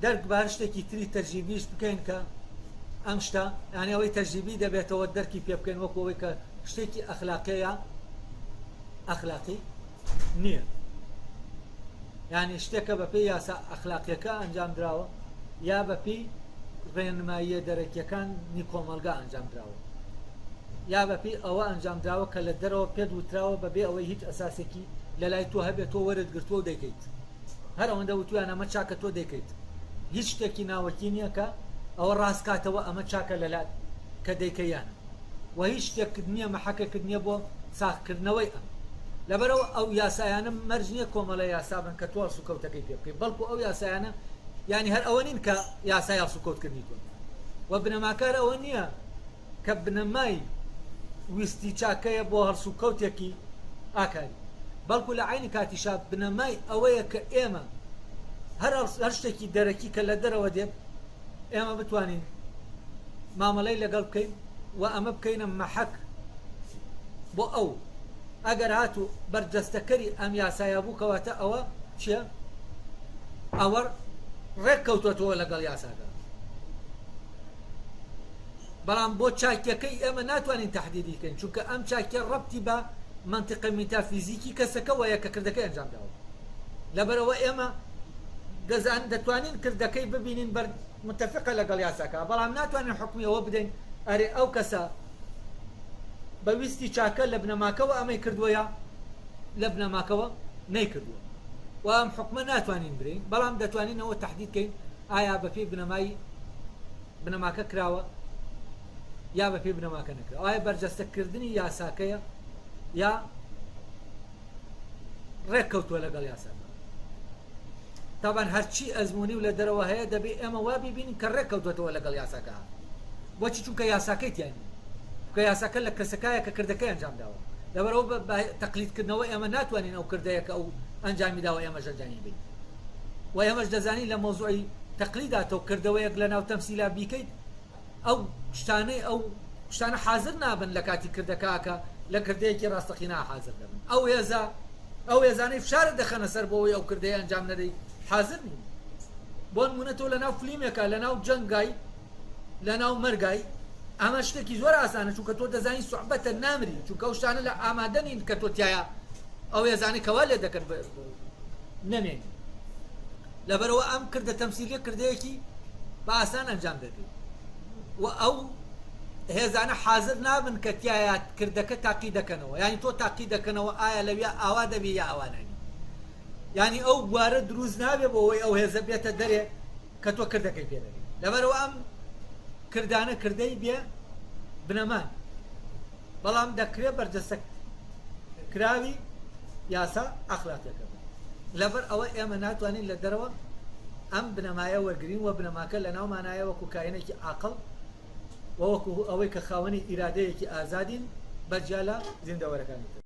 [SPEAKER 1] دەرک بە هەر شتێکی تری تەجریبیش بکەین کە ئەم شتە یانی ئەوەی تەجریبی دەبێتەوە دەرکی پێ بکەین وەکو ئەوەی کە شتێکی ئەخلاقیە یا ئەخلاقی نییە یعنی شتێکە بەپێی یاسا ئەخلاقیەکە ئەنجام دراوە یا بەپێی ڕێنماییە دەرەکیەکانی کۆمەڵگا ئەنجام دراوە یا بەپێی ئەوە ئەنجام دراوە کە لە دەرەوە پێت وتراوە بەبێ ئەوەی هیچ ئەساسێکی لە لای تۆ هەبێت تۆ وەرت گرتووە و دەیکەیت هەر ئەوەندە وتویان ئەمە چاکە تۆ دەیکەیت هیچ شتێکی ناوەکی نییە کە ئەوە ڕاست کاتەوە ئەمە چاکە لەلات کە دەیکەی یانە وە هیچ شتێکت نییە مەحەکێکت نییە بۆ ساغکردنەوەی ئەم لەبەرئەوە ئەو یاسایانە مەرج نییە کۆمەڵە یاسا بن کە تۆ هەڵسوکەوتەکەی پێ بکەی بەڵکو ئەو یاسایانە یانی هەر ئەوە نین کە یاسای هەڵسوکەوتکردنی تۆن وە بنەماکار ئەوە نییە کە بنەمای ویستی چاکەیە بۆ هەڵسوکەوتێکی ئاکاری، بەڵکو لە عەینی کاتیشا بنەمای ئەوەیە کە ئێمە هەر هەر شتێکی دەرەکی کە لە دەرەوە دێت ئێمە بتوانین مامەڵەی لەگەڵ بکەین و ئەمە بکەینە مەحەک بۆ ئەو ئەگەر هاتوو بەرجەستەکەری ئەم یاسایە بوو کەواتە ئەوە چییە؟ ئەوە ڕێک کەوتوەتەوە لەگەڵ یاساکە. بەڵام بۆ چاکیەکەی ئێمە ناتوانین تەحدیدی کەین چونکە ئەم چاکیە ڕەبتی بە مەنتیقە میتافیزیکی کەسەکەوەیە کە کردەکەی ئەنجام داوە لەبەرئەوە ئێمە دەزان دەتوانین کردەکەی ببینین بەر متفقە لەگەڵ یاساکە بەڵام ناتوانین حوکمی ئەوە بدەین ئەرێ ئەو کەسە بە ویستی چاکە لە بنەماکەوە ئەمەی کردووە یا لە بنەماکەوە نەیکردووە و ئەم حوکمە ناتوانین برین بەڵام دەتوانین ئەوە تەحدید کەین ئایا بەپێی بنەمای بنەماکە کراوە یا بە پێی بنەماکە نەکراوە؟ ئایا بەرجەستەکردنی یاساکەیە یا ڕێک کەوتووە لەگەڵ یاساکە؟ تابان هەرچی ئەزمموی و لە دەرەوە هەیە دەبێ ئێمە وا ببینین کە ڕێک کەوتوەتەوە لەگەڵ یاساکە بۆچی چونکە یاساکەی تیانی کە یاساکە لە کەسەکایە کە کردەکەی ئەنجام داوە لەبەرەوە بە تەقلیدکردنەوە ئێمە ناتوانین ئەو کردەیە کە ئەو ئەنجامی داوە ئێمەش ئەنجامی بین و ئێمەش دەزانین لە مەوزوعی تەقلیدا تۆ کردەوەیەک لە ناو تەمسیلا بیکەیت ئەو شتانەی ئەو شتانە حازر نابن لە کاتی کردەکە کە لە کردەیەکی ڕاستەقینە حازر دەبن ئەو هێزە ئەو هێزانەی فشارت دەخەنە سەر بۆ ئەوەی ئەو کردەیە ئەنجام نەدەی حازر نین بۆ نمونە تۆ لە ناو فلیمێکە لە ناو جەنگای لە ناو مەرگای ئەمە شتێکی زۆر ئاسانە چونکە تۆ دەزانی سوعبەتە نامری چونکە ئەو شتانە لە ئامادە نین کە تۆ تایە ئەو هێزانەی کەوا لێ دەکەن نەمێنی. لەبەرئەوە ئەم کردە تەمسیلیە کردەیەکی بە ئاسان ئەنجام دەدرێت و ئەو هێزانە حازر نابن کە تیایا کردەکە تاقی دەکەنەوە یانی تۆ تاقی دەکەنەوە ئایا لەویا ئاوا دەبی یا ئاوا نابی یانی ئەو بوارە دروست نابێ بۆ ئەوەی ئەو هێزە بێتە دەرێ کە تۆ کردەکەی پێ دەگەی لەبەرەوە ئەم کردانە کردەی بێ بنەمان بەڵام دەکرێت بەرجەستە کراوی یاسا ئەخلاقیەکە بن. لەبەر ئەوە ئێمە ناتوانین لە دەرەوە ئەم بنەمایە وەرگرین و بنەماکە لە ناومانایە وەکو کائینێکی عاقڵ و وەکو ئەوەی کە خاوەنی ئیرادەیەکی ئازادین بەجیا لە زیندەوەرەکانی تر.